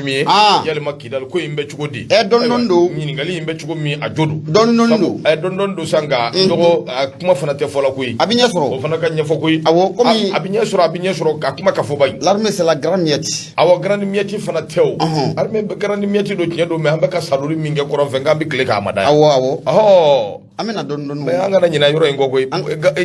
Asimi ye, yalima Kidali ko in bɛ cogo di? Dɔɔni dɔɔni don. Ɲininkali in bɛ cogo min, a jo don. Dɔɔni dɔɔni don. Dɔɔni dɔɔni don sa, nka dɔgɔ, a kuma fana tɛ fɔla koyi. A bɛ ɲɛ sɔrɔ. O fana ka ɲɛfɔ koyi. Awɔ, komi a bɛ ɲɛ sɔrɔ, a bɛ ɲɛ sɔrɔ ka kuma ka fɔ ba ye. L'armée, c'est la grande miette. Awɔ, grande miette fana tɛ o. Armée bɛ grande miette don, tiɲɛ don, mais an bɛ ka saloli min kɛ kɔrɔn fɛ, k'an bɛ tile k'a mada. Awɔ. Ɔhɔ. An bɛna dɔɔni dɔɔni. Mais an kana ɲinɛ yɔrɔ in kɔ koyi.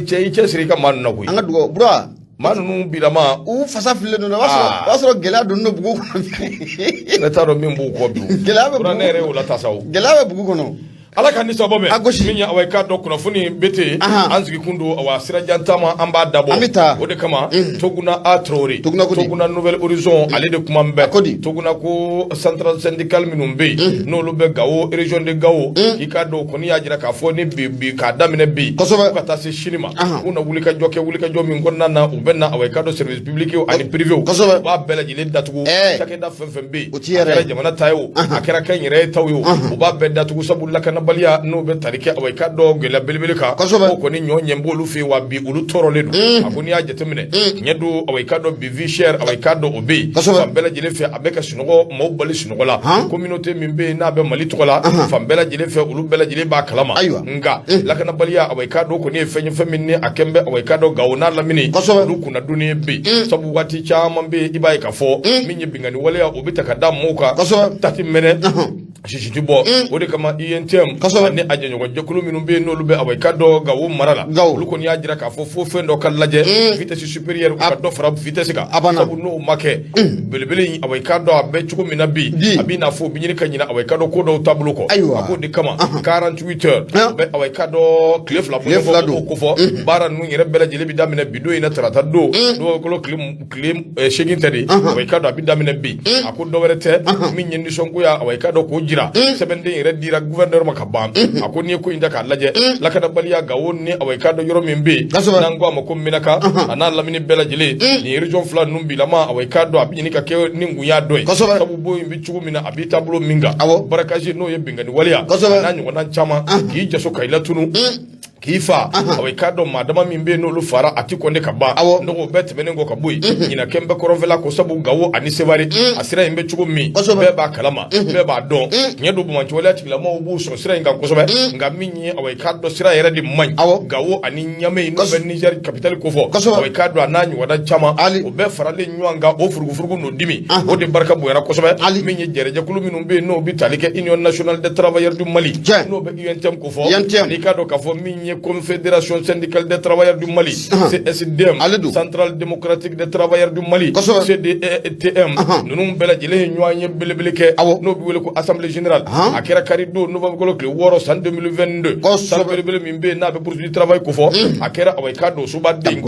Cɛ, i cɛ siri i ka maa ninnu na koyi. An ka dugawu bura. Maa ninnu bilama. U fasa fililen don, o b'a sɔrɔ o b'a sɔrɔ gɛlɛya donnen don bugu kɔnɔ. Ne t'a dɔn min b'u kɔ bi. Gɛlɛya bɛ bugu, ne yɛrɛ y'o la sa o. Gɛlɛya bɛ bugu kɔnɔ. Ala ka ni sababa bɛn. A gosi. Min ye, awa, i k'a dɔn kunnafoni bɛ ten. An sigikun don, awa, sirajan taama, an b'a dabɔ. An bɛ taa. O de kama, Toguna A Traoré. Toguna ko di? Toguna Nouvel Horizon, ale de kuma bɛɛ. A ko di? Toguna ko centrale syndicale minnu bɛ yen, n'olu bɛ Gawo, région de Gawo, i k'a dɔn kɔni y'a jira k'a fɔ ni bi bi k'a daminɛ bi fo ka taa se sini ma, k'u na wulikajɔ kɛ, wulikajɔ min kɔnɔna na, u bɛ na, awa, i k'a dɔn service public ani privé, u b'a bɛɛ lajɛlen datugu. Cakɛda fɛn fɛn bɛ yen, O ti a yɛrɛ kɛra ye. jamana ta ye o, a kɛra kɛnyɛrɛye taw ye o, u b'a bɛɛ datugu, sabu lakanabaliya n'o bɛ tali kɛ, awa, i k'a dɔn gɛlɛya belebele kan. O kɔni ɲɔ ɲɛ b'olu fɛ yen, wa bi olu tɔɔrɔlen don. A ko n'i y'a jateminɛ, tiɲɛ don, awa, i k'a dɔn bi vie chère, awa, i k'a dɔn o bɛ yen fan bɛɛ lajɛlen fɛ, a bɛ ka sunɔgɔ maaw bali sunɔgɔ la. Communauté min bɛ yen n'a bɛ Mali tɔgɔ la, fan bɛɛ lajɛlen fɛ, olu bɛɛ lajɛlen b'a kalama. Nka lakanabaliya, awa, i k'a dɔn kɔni ye fɛn ye, fɛn min ni a kɛn bɛ, awa, i k'a dɔn Gawo n'a lamini, olu kunnadonni bɛ yen, sabu waati caman bɛ yen, i b'a ye k'a fɔ min ye binkanni waleya, o bɛ ta ka da maaw kan, tati mɛnɛ sisi ti bɔ. O de kama UNTM ani a jɛɲɔgɔn jɛkulu minnu bɛ yen, n'olu bɛ, awa, i k'a dɔn Gawo mara la, olu kɔni y'a jira k'a fɔ fo fɛn dɔ ka lajɛ, vitesse supérieure, u ka dɔ fara vitesse kan, sabu n'o ma kɛ, belebele in, awa, i k'a dɔn a bɛ cogo min na bi, a b'i n'a fɔ u bɛ ɲini ka ɲinɛ, awa, i k'a dɔn ko dɔw taabolo kɔ. A k'o de kama 48 heures bɛ, awa, i k'a dɔn tile 2 Tile 2 don. o ko fɔ baara ninnu yɛrɛ bɛɛ lajɛlen bɛ daminɛ bi don in na, tarata don, dɔgɔkolo tile 8 tɛ de, awa, i k'a dɔn a bɛ daminɛ bi. A ko dɔwɛrɛ tɛ, min ye nisɔngoya, awa, i k'a dɔn k'o jira, sɛbɛnden yɛrɛ dira gouverneur ma ka ban. A ko n'i ye ko in ta k'a lajɛ, lakanabaliya Gawo ni, awa, i k'a dɔn yɔrɔ min bɛ yen n'an ko a ma ko Menaka, a n'a lamini bɛɛ lajɛlen, nin région fila ninnu bilama, awa, i k'a dɔn a bɛ ɲini ka kɛ ni ŋunya dɔ ye, sabu bon in bɛ cogo min na, a b'i taabolo min kan, braquage n'o ye binkanni waleya, a n'a ɲɔgɔnna caman, k'i jaso ka i latunu, k'i fa, awa, i k'a dɔn maa dama min bɛ yen n'olu fara, a ti kɔnde ka ban. Donc o bɛɛ tɛmɛnen kɔ ka bɔ yen, ɲinan kɛn bɛ kɔrɔnfɛla ko, sabu Gawo ani Seware, a sira in bɛ cogo min, bɛɛ b'a kalama, bɛɛ b'a dɔn. Tiɲɛ don, banbaanciwaleya tigilamɔgɔw b'u sɔn sira in kan kosɛbɛ, nka min ye, awa, i k'a dɔn sira yɛrɛ de man ɲi Gawo ani Ɲamɛ n'o bɛ Niger capitale kofɔ, awa, i k'a dɔn a n'a ɲɔgɔnna caman, o bɛɛ faralen ɲɔgɔn kan, o furugufurugu n'o dimi, o de barika bonyana kosɛbɛ. Min ye jɛrɛjɛkulu minnu bɛ yen n'o bɛ tali kɛ Union nationale des travailleurs du Mali, n'o bɛ UNTM kofɔ, n'i k'a dɔn k'a fɔ min ye Confédération syndicale des travailleurs du Mali, CSDM, Centrale démocratique des travailleurs du Mali, CDTM, ninnu bɛɛ lajɛlen ye ɲɔgɔn ye belebele kɛ, n'o bɛ wele ko assemblée générale. A kɛra kari don, novembre kalo tile 6 san 2022, salle belebele min bɛ yen n'a bɛ Bourse du travail kofɔ, a kɛra, awa, i k'a dɔn soba den.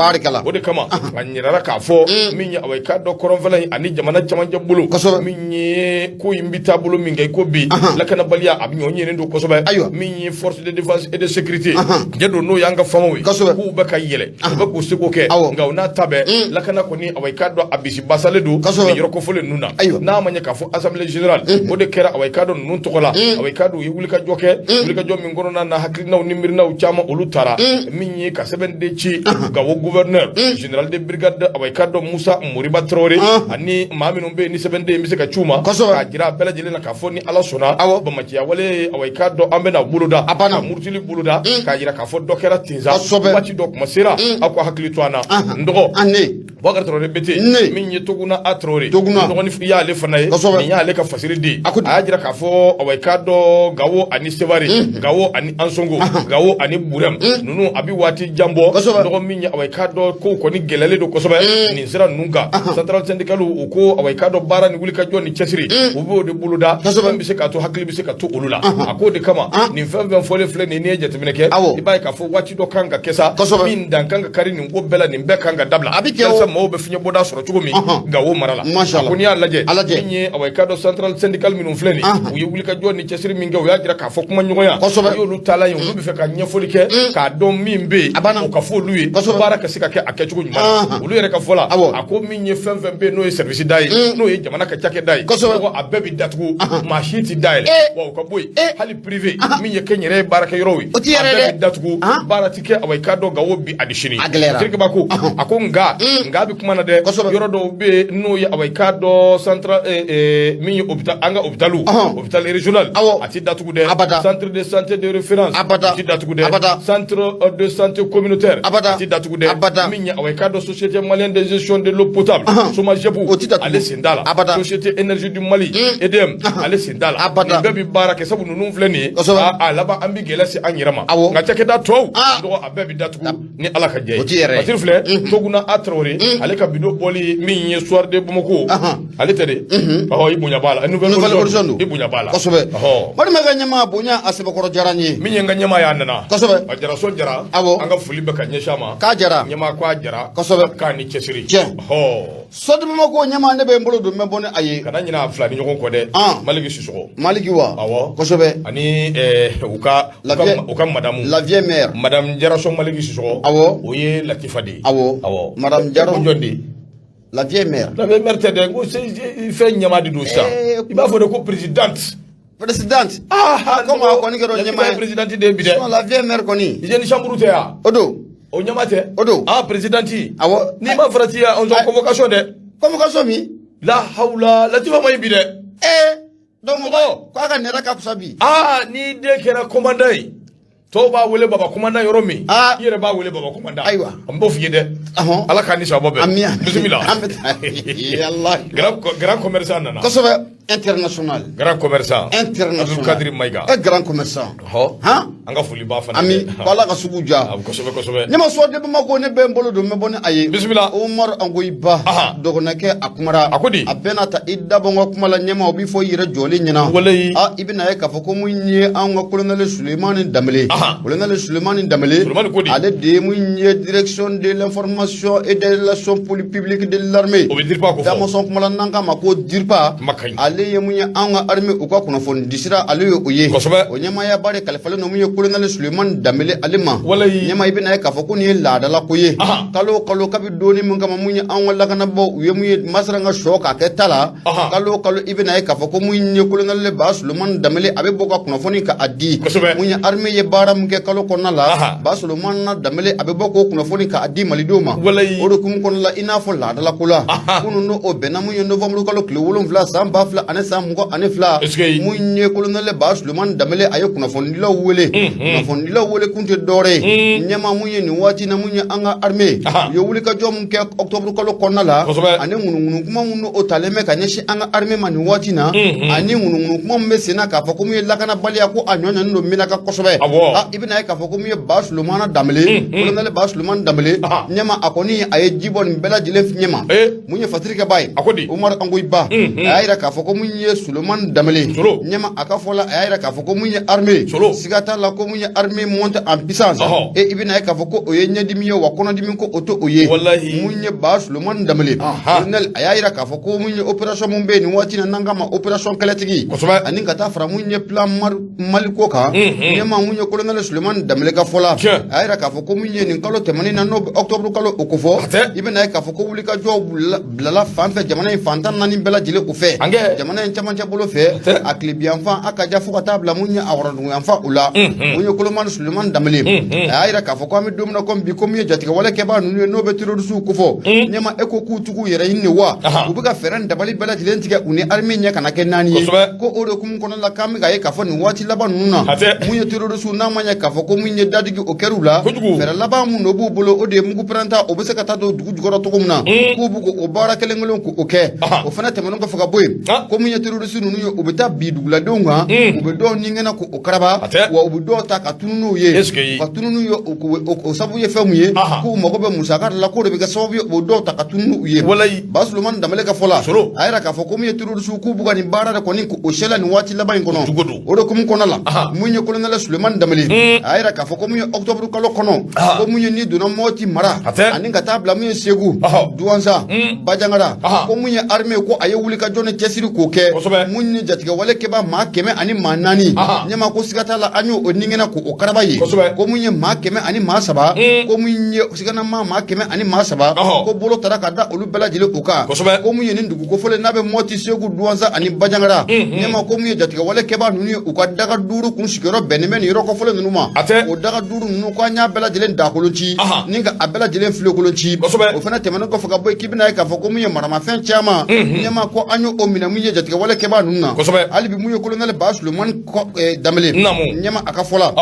O de kama a ɲinara k'a fɔ min ye, awa, i k'a dɔn kɔrɔnfɛla in ani jamana camancɛ bolo, min ye ko in bɛ taabolo min kɛ i ko bi, lakanabaliya a bɛ ɲɔ ɲinin don kosɛbɛ. Min ye force de défense et de sécurité, tiɲɛ don, n'o y'an ka FAMaw ye, k'u bɛ ka yɛlɛ, u bɛ k'u seko kɛ, nka o n'a ta bɛɛ, lakana kɔni, awa, i k'a dɔn a bisi basalen don nin yɔrɔ kofɔlen ninnu na. N'a ma ɲɛ k'a fɔ assemblée générale o de kɛra, awa, i k'a dɔn ninnu tɔgɔ la, awa, i k'a dɔn u ye wulikajɔ kɛ, wulikajɔ min kɔnɔna na hakilinaw ni miirinaw caman olu taara, min ye ka sɛbɛn de ci Gawo gouverneur général de brigade, awa, i k'a dɔn Musa Moriba Traoré, ani maa minnu bɛ yen ni sɛbɛnden bɛ se ka ci u ma, k'a jira bɛɛ lajɛlen na k'a fɔ ni Ala sɔnna, banbaanciya wale, awa, i k'a dɔn an bɛna boloda, ka murutili boloda, k'a jira k'a fɔ dɔ kɛra ten sa, waati dɔ kuma sera, aw ka hakili to an na. N dɔgɔ Boubacar Traoré Bete, min ye Toguna A Traoré dɔgɔnin y'ale fana ye, nin y'ale ka fasiri di. A y'a jira k'a fɔ, awa, i k'a dɔn Gawo ani Seware, Gawo ani Ansongo, Gawo ani Burɛm ninnu, a bɛ waati jan bɔ, dɔgɔ min ye, awa, i k'a dɔn kow kɔni gɛlɛyalen don kosɛbɛ nin sira ninnu kan. Centrale syndicale u ko, awa, i k'a dɔn baara ni wulikajɔ ni cɛsiri, u b'o de boloda, fɛn bɛ se k'a to hakili bɛ se ka to olu la. A k'o de kama nin fɛn fɛn fɔlen filɛ nin, n'i ye jateminɛ kɛ, i b'a ye k'a fɔ waati dɔ kan ka kɛ sa, min dan kan ka kari nin ko bɛɛ la, nin bɛɛ kan ka dabila, a bɛ kɛ walasa maaw bɛ fiɲɛ bɔda sɔrɔ cogo min Gawo mara la. A ko n'i y'a lajɛ, min ye, awa, i k'a dɔn centrale syndicale minnu filɛ nin, u ye wulikajɔ ni cɛsiri min kɛ, u y'a jira k'a fɔ kuma ɲɔgɔnya, o y'olu taalan ye. Olu bɛ fɛ ka ɲɛfɔli kɛ k'a dɔn min bɛ yen, o ka fɔ olu ye, baara ka se ka kɛ a kɛcogo ɲuman na olu yɛrɛ ka fɔ la. A ko min ye fɛn fɛn bɛ yen n'o ye service da ye, n'o ye jamana ka cakɛda ye, a bɛɛ bɛ datugu, maa si tɛ dayɛlɛ, wa o ka bɔ yen, hali privé, min ye kɛnyɛrɛye baarakɛyɔrɔw ye, a bɛɛ bɛ datugu. datugu, baara ti kɛ, awa i k'a dɔn Gawo bi ani sini. A gɛlɛyara. Terikɛba ko, a ko nka nka bɛ kuma na dɛ. Yɔrɔ dɔw bɛ yen n'o ye, awa i k'a dɔn centre min ye hôpital, an ka hôpitaliw, hôpital régional, a ti datugu dɛ. Abada. Centre de santé de référence, Abada. a ti datugu dɛ. Abada. Centre de santé communautaire, Abada. a ti datugu dɛ. Abada. Min ye, awa i k'a dɔn, société malienne de gestion de l'eau potable, SOMAGEP, O ti datugu. ale sen t'a la. Abada. Société énergie du Mali, EDM, ale sen t'a la. Abada. Nin bɛɛ bi baara kɛ, sabu ninnu filɛ nin ye, a laban an bi gɛlɛya se an yɛrɛ ma. Nka cakɛda tɔw dɔgɔ, a bɛɛ bi datugu ni Ala ka jɛ ye. O ti yɛrɛ ye. Patiri filɛ, Toguna A Traoré, ale ka bidon bɔli min ye Soir de Bamako, ale tɛ de, ɔhɔ, i bonya b'a la. Nouvelle Horizon don. I bonya b'a la. Kosɛbɛ. Ɔhɔ. Balima ka ɲɛmaa bonya a sɛbɛkɔrɔ diyara n ye. Min ye n ka ɲɛmaa ye, a nana. Kosɛbɛ. A Jara, Jara. An ka foli bɛ ka ɲɛsin a ma. K'a jara. Ɲɛmaa ko a jara. Kosɛbɛ. K'a ni cɛsiri. Tiɲɛ. Ɔhɔ. Soir de Bamako ɲɛmaa, ne bɛ n bolo don, n bɛ bɔ ni a ye. Kana ɲinɛ a fila ni ɲɔgɔn kɔ dɛ. Maliki Sisɔkɔ. Maliki wa? Awɔ. Kosɛbɛ. Ani u ka u La ka vieille- u ka madamu. La vieille mère. Madame Jaraso Maliki Sisɔkɔ. O ye Latifa de ye. Awɔ. Madame Jaro- Ko jɔn de ye? La vieille mère. La vieille mère tɛ dɛ, ko fɛn ɲɛmaa de don sisan. I b'a fɔ de ko présidente. Présidente. Ah, Comme a kɔni kɛra o Latifa ɲɛmaa ye ye. présidente de ye bi dɛ. Sinon, la vieille mère kɔni. Hygiène chambre tɛ yan. O don. O ɲɛmaa tɛ. O don. Ah, présidente. Awɔ. N'i ma farati yan, on convocation dɛ. Convocation min? La hawla, Latifa ma ɲi bi dɛ. Donc Mɔgɔ. k'a ka nɛrɛ ka fisa bi. Ah, ni den kɛra commandant ye, tɔw b'a wele baba commandant yɔrɔ min, i yɛrɛ b'a wele baba commandant. Ayiwa. An b'o f'i ye dɛ. Ala k'an ni sababa bɛn. Ami ami. Bisimila. An bɛ taa. Yallah. Grand commerçant nana. Kosɛbɛ. International. Grand commerçant. International. Abdul Kadir Mayiga. E grand commerçant. Hɔ. Han? An ka foli b'a fana. Ami dɛ. ko Ala ka sugu diya. Ah, kosɛbɛ kosɛbɛ. Ne ma Soir de Bamako, ne bɛ n bolo don, n bɛ bɔ ni a ye. Bisimila. Umar Angoyiba. Dɔgɔnɛkɛ, a kumara. A ko di? A bɛɛ n'a ta, i dabɔ n ka kuma la ɲɛma, o b'i fɔ i yɛrɛ jɔlen ɲɛna. Walayi. Ah, i bɛna ye k'a fɔ ko mun ye anw ka colonel Sulemani Danbele. Colonel Sulemani Danbele. Sulemani ko di? Ale de ye mun ye direction de l'information et des relations publiques de l'armée. O bɛ DIRPA ko fɔ. Damasɔn kumala n'an k'a ma ko DIRPA. Kuma ka ɲi. Ale ye mun ye anw ka armée u ka kunnafoni disira, ale ye o ye. Kosɛbɛ. O ɲɛmaayaba de kalifalen don mun ye colonel Sulemani Danbele ale ma. Walayi. Ɲɛma, i bɛna ye k'a fɔ ko nin ye laadala ko ye. Kalo o kalo, kabi donni min kama mun ye anw ka lakanabaaw u ye mun ye masara ka sɔ k'a kɛ ta la. Kalo o kalo, i bɛna ye k'a fɔ ko mun ye colonel Ba Sulemani Danbele, a bɛ bɔ ka kunnafoni ka a di. Kosɛbɛ. Mun ye armée ye baara min kɛ kalo kɔnɔna la. Ba Sulemani Danbele, a bɛ bɔ k'o kunnafoni k'a di malidenw ma. Walayi. O de hukumu kɔnɔna la, i n'a fɔ laadala ko la. Kunun n'o o bɛnna mun ye novembre kalo tile 7 san 2022. Est-ce que- Mun ye colonel Ba Sulemani Danbele, a ye kunnafonidilaw wele. Kunnafonidilaw wele kun tɛ dɔwɛrɛ ye. Ɲɛma, mun ye nin waati na mun ye an ka armée u ye wulikajɔ mun kɛ octobre kalo kɔnɔna la. Ani ŋunuŋunu kuma mun o talen bɛ ka ɲɛsin an ka armée ma nin waati na. Ani ŋunuŋunu kuma mun bɛ sen na k'a fɔ ko mun ye lakanabaliya ko a ɲɔ ɲɔnen don Menaka kosɛbɛ. Ah, i bɛna ye k'a fɔ ko mun ye Ba Sulemana Danbele, colonel Ba Sulemani Danbele, ɲɛma, a kɔni a ye ji bɔ nin bɛɛ lajɛlen ɲɛma. Mun ye fatirikɛba ye? A ko di? Umar Angoyiba, a y'a yira k'a fɔ ko mun ye Sulemani Danbele, Solo. ɲɛma, a ka fɔ la, a y'a yira k'a fɔ ko mun ye armée, Solo. siga t'a la ko mun ye armée monte en puissance. E i bɛna ye k'a fɔ ko o ye ɲɛdimi ye wa kɔnɔdimi ko o tɛ o ye. Walahi. Mun ye Ba Sulemani Danbele, colonel, a y'a yira k'a fɔ ko mun ye opération mun bɛ yen nin waati in na n'an k'a ma opération kɛlɛtigi. Ani ka taa fara mun ye plan Mali ko kan. Ɲɛma, mun ye colonel Sulemani Danbele ka fɔ la, a y'a yira k'a fɔ ko mun ye nin kalo tɛmɛnen na, n'o bɛ octobre kalo o ko fɔ, A tɛ. i bɛna ye k'a fɔ ko wulikajɔw bilala fan fɛ jamana in fan 14 bɛɛ lajɛlen o fɛ. Ankɛ. Jamana in camancɛ bolo fɛ, tɛ. a tilebiyanfan a ka ja fo ka taa bila mun ye a wɔrɔduguyanfan o la. Mun ye Kolomani Sulemani Danbele, a y'a yira k'a fɔ ko an bɛ don min na komi bi, ko mun ye jatigɛwale kɛbaa ninnu ye n'o bɛ terrorisiw kofɔ, ɲɛma, e ko k'u tugu yɛrɛ ɲini de wa? U bɛ ka fɛɛrɛ ni dabali bɛɛ lajɛlen tigɛ u ni armée ɲɛ kana kɛ naani ye. Ko o de hukumu kɔnɔna la k'an bɛ k'a ye k'a fɔ nin waati laban ninnu na, A tɛ. mun ye terrorisiw n'a ma ɲɛ k'a fɔ ko mun ye dadigi o kɛr'u la, Kojugu. fɛɛrɛ laban mun n'o b'u bolo, o de ye mugu pɛrɛnta, o bɛ se ka taa don dugu jukɔrɔ cogo min na, k'u b'u k'o baara kelen kelen k'o kɛ. O fana tɛmɛnen kɔfɛ ka bɔ yen, ko mun ye terrorisi ninnu ye, u bɛ taa bi duguladenw kan, u bɛ dɔw ni kɛnɛ k'o karaba, A tɛ. wa u bɛ dɔw ta ka tunu n'u ye. Est-ce que- Ka tunu n'u ye, o sababu ye fɛn mun ye? K'u mago bɛ musaka de la, k'o de bɛ kɛ sababu ye u bɛ dɔw ta ka tunu n'u ye. Walayi. Ba Sulemani Danbele ka fɔ la, Solo. a yira k'a fɔ ko mun ye terrorisiw k'u b'u ka nin baara de kɔni k'o sɛla nin waati laban in kɔnɔ. Jugu don. O de hukumu kɔnɔ la, mun ye colonel Sulemani Danbele, a y'a yira k'a fɔ ko mun ye octobre kalo kɔnɔ, ko mun ye n'i donna Mɔti mara, A tɛ. ani ka taa bila mun ye Segu, Ɔhɔ. Duwanza, Bajangara, Aha. ko mun ye armée ko a ye wulikajɔ ni cɛsiri k'o kɛ mun ye jatigɛwale kɛba maa 104, ɲɛma ko siga t'a la an y'o ninkɛnɛ k'o karaba ye, ko mun ye maa 103, ko mun ye siganama maa 103, ko bolo tara ka da olu bɛɛ lajɛlen o kan, ko mun ye nin dugu kofɔlen n'a bɛ Mɔti, Segu, Duwanza ani Bajangara, ɲɛma ko mun ye jatigɛwale kɛba ninnu ye u ka daga duuru kun sigiyɔrɔ bɛnnen bɛ nin yɔrɔ kofɔlen ninnu ma, o daga duuru ninnu ko an y'a bɛɛ lajɛlen dakolon ci ni ka a bɛɛ lajɛlen filenkolon ci. O fana tɛmɛnen kɔfɛ ka bɔ yen, k'i bɛna ye k'a fɔ ko mun ye maramafɛn caman, ɲɛma ko an y'o minɛ mun ye jatigɛwale kɛba ninnu na. Hali bi mun ye kolonɛli Ba Sulumani Danbele, ɲɛma a ka fɔ la,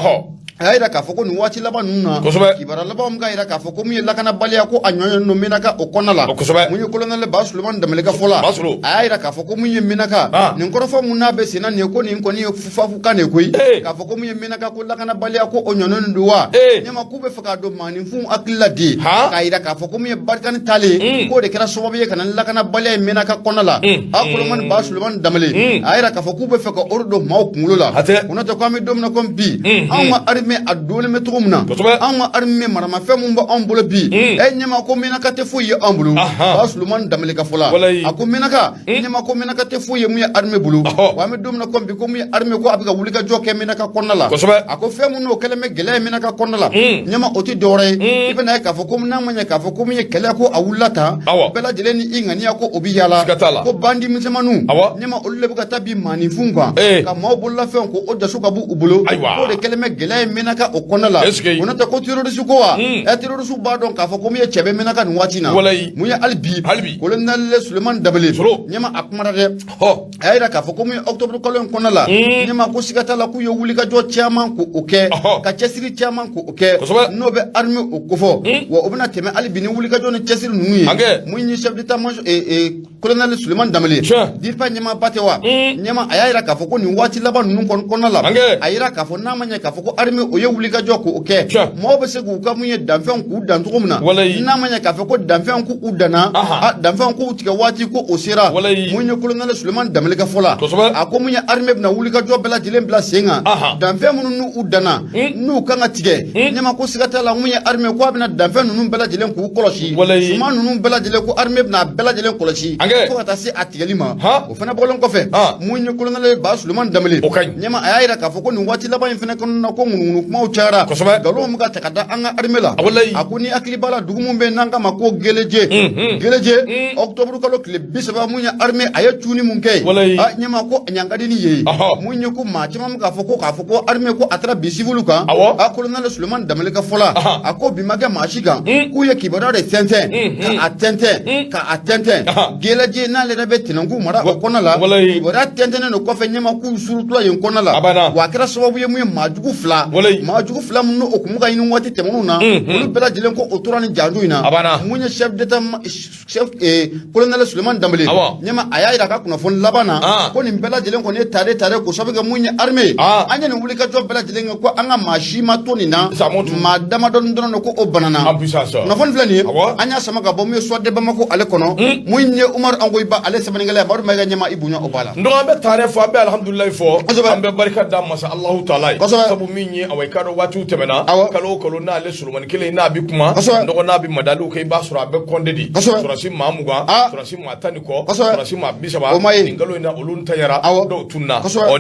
a y'a jira k'a fɔ ko nin waati laban ninnu na, kibaruya laban min k'a jira k'a fɔ ko mun ye lakanabaliya ko a ɲɔɲɔnen don Menaka o kɔnɔna la. Mun ye kolonɛli Ba Sulumani Danbele ka fɔ la, a y'a jira k'a fɔ ko mun ye Menaka nin kɔrɔfɔ mun n'a bɛ senna nin ye, ko nin kɔni ye fufafukan de ye koyi, k'a fɔ ko mun ye Menaka ko lakanabaliya ko o ɲɔɲɔnen don wa, ɲɛma k'u bɛ fɛ k'a don maaninfinw hakili la de, k'a jira k'a fɔ ko mun ye Barkhane taalen k'o de kɛra sababu ye ka na ni lakanabaliya ye Menaka kɔnɔna la. A kolonɛli Ba Sulumani Danbele a y'a jira k'a fɔ k'u bɛ fɛ ka o de don maaw kunkolo la. O n'o tɛ ko an bɛ don min na komi bi, anw ka armée a donnen bɛ cogo min na, anw ka armée maramafɛn mun bɛ anw bolo bi, e ɲɛma ko Menaka tɛ foyi ye anw bolo. Ba Sulumani Danbele ka fɔ la, a ko Menaka, ɲɛma ko Menaka tɛ foyi ye mun ye armée bolo. Wa an bɛ don min na komi bi, ko mun ye armée ko a bɛ ka wulikajɔ kɛ Menaka kɔnɔna la. A ko fɛn min n'o kɛlen bɛ gɛlɛya ye Menaka kɔnɔna la, ɲɛma o tɛ dɔwɛrɛ ye, i bɛna ye k'a fɔ ko n'a ma ɲɛ k'a fɔ ko mun ye kɛlɛ ko a wulila tan, bɛɛ lajɛlen ni i ŋaniya ko o bɛ yaala, ko bandi misɛnmaninw, ɲɛma olu de bɛ ka taa bin maaninfinw kan, ka maaw bololafɛnw ko o jaso ka bɔ u bolo, k'o de kɛlen bɛ gɛlɛya ye Menaka o kɔnɔna la. O n'o tɛ ko terroriste ko wa, ɛ terroriste b'a dɔn k'a fɔ ko mun ye cɛ bɛ Menaka nin waati in na. Mun ye hali bi kolonɛli Sulemani Danbele, ɲɛma a kumana dɛ. A y'a jira k'a fɔ ko mun ye octobre kalo in kɔnɔna la, ɲɛma ko siga t'a la k'u ye wulikajɔ caman k'o kɛ, ka cɛsiri caman k'o kɛ, n'o bɛ armée o kofɔ. Wa o bɛna tɛmɛ hali bi ni wulikajɔ ni cɛsiri ninnu ye. Mun ye chef d'état major colonel Sulemani Danbele, DIRPA ɲɛmaaba tɛ wa, ɲɛma a y'a jira k'a fɔ ko nin waati laban ninnu kɔni kɔnɔna la, a yira k'a fɔ n'a ma ɲɛ k'a fɔ ko armée o ye wulikajɔ k'o kɛ, mɔgɔw bɛ se k'u ka mun ye danfɛnw k'u dan cogo min na, n'a ma ɲɛ k'a fɔ ko danfɛnw k'u danna, danfɛnw k'u tigɛ waati ko o sera. Mun ye colonel Sulemani Danbele ka fɔ la, a ko mun ye armée bɛna wulikajɔ bɛɛ lajɛlen bila sen kan, danfɛn minnu n'u danna n'u kan ka tigɛ, ɲɛma ko siga t'a la mun ye armée ko a bɛna danfɛn ninnu bɛɛ lajɛlen k'u kɔlɔsi, suman ninnu bɛɛ lajɛlen ko armée bɛna a bɛɛ lajɛlen kɔlɔsi fo ka taa se a tigɛli ma. O fana bɔlen kɔfɛ, mun ye colonel Ba Sulemani Danbele, ɲɛma a y'a jira k'a fɔ ko nin waati laban in fana kɔnɔna na, ko ŋunuŋunu kumaw cayara, nkalonw bɛ ka ta ka da an ka armée la. A ko ni hakili b'a la, dugu min bɛ yen n'an k'a ma ko Geleje, Geleje, octobre kalo tile 30, mun ye armée a ye cunni mun kɛ yen, ɲɛma ko ɲan ka di ni ye. Mun ye ko maa caman bɛ k'a fɔ ko k'a fɔ ko armée ko a taara bin civil kan, a colonel Sulemani Danbele ka fɔ la, a ko bin ma kɛ maa si kan, k'u ye kibaruya de tɛntɛn ka a tɛntɛn ka a tɛntɛn. Geleje n'ale yɛrɛ bɛ Tɛnɛnku mara o kɔnɔna la, kibaruya tɛntɛnnen don kɔfɛ, ɲɛma k'u surutula yen kɔnɔna la, wa a kɛra sababu ye mun ye maa jugu fila minnu o kun bɛ ka ɲini waati tɛmɛnenw na, olu bɛɛ lajɛlen ko o tora nin janjo in na. Mun ye chef d'état chef colonel Sulemani Danbele, ɲɛma a y'a jira a ka kunnafoni laban na, ko nin bɛɛ lajɛlen kɔni ye tare tare k'o sababu kɛ mun ye armée an ye nin wulikajɔ bɛɛ lajɛlen kɛ, ko an ka maa si ma to nin na, maa damadɔni dɔrɔn de ko o banana. Kunnafoni filɛ nin ye, an y'a sama ka bɔ mun ye Soir de Bamako ale kɔnɔ, mun ye Umaru Angoyiba ale sɛbɛnnikɛla ye. Madu Mayiga, ɲɛma i bonya o b'a la. Donc an bɛ tare fɔ, an bɛ alhamdulilayi fɔ, an bɛ barika da masa Alahu taala ye, sabu min ye awa i k'a dɔn waatiw tɛmɛna, kalo o kalo n'ale Solomani kelen n'a bɛ kuma, dɔgɔ n'a bɛ madaliw kɛ, i b'a sɔrɔ a bɛ kɔnde de sɔrɔsi maa 20, sɔrɔsi maa 10 ni kɔ, sɔrɔsi maa 30. Nin kalo in na olu ntanyara, dɔw tununna. Ɔ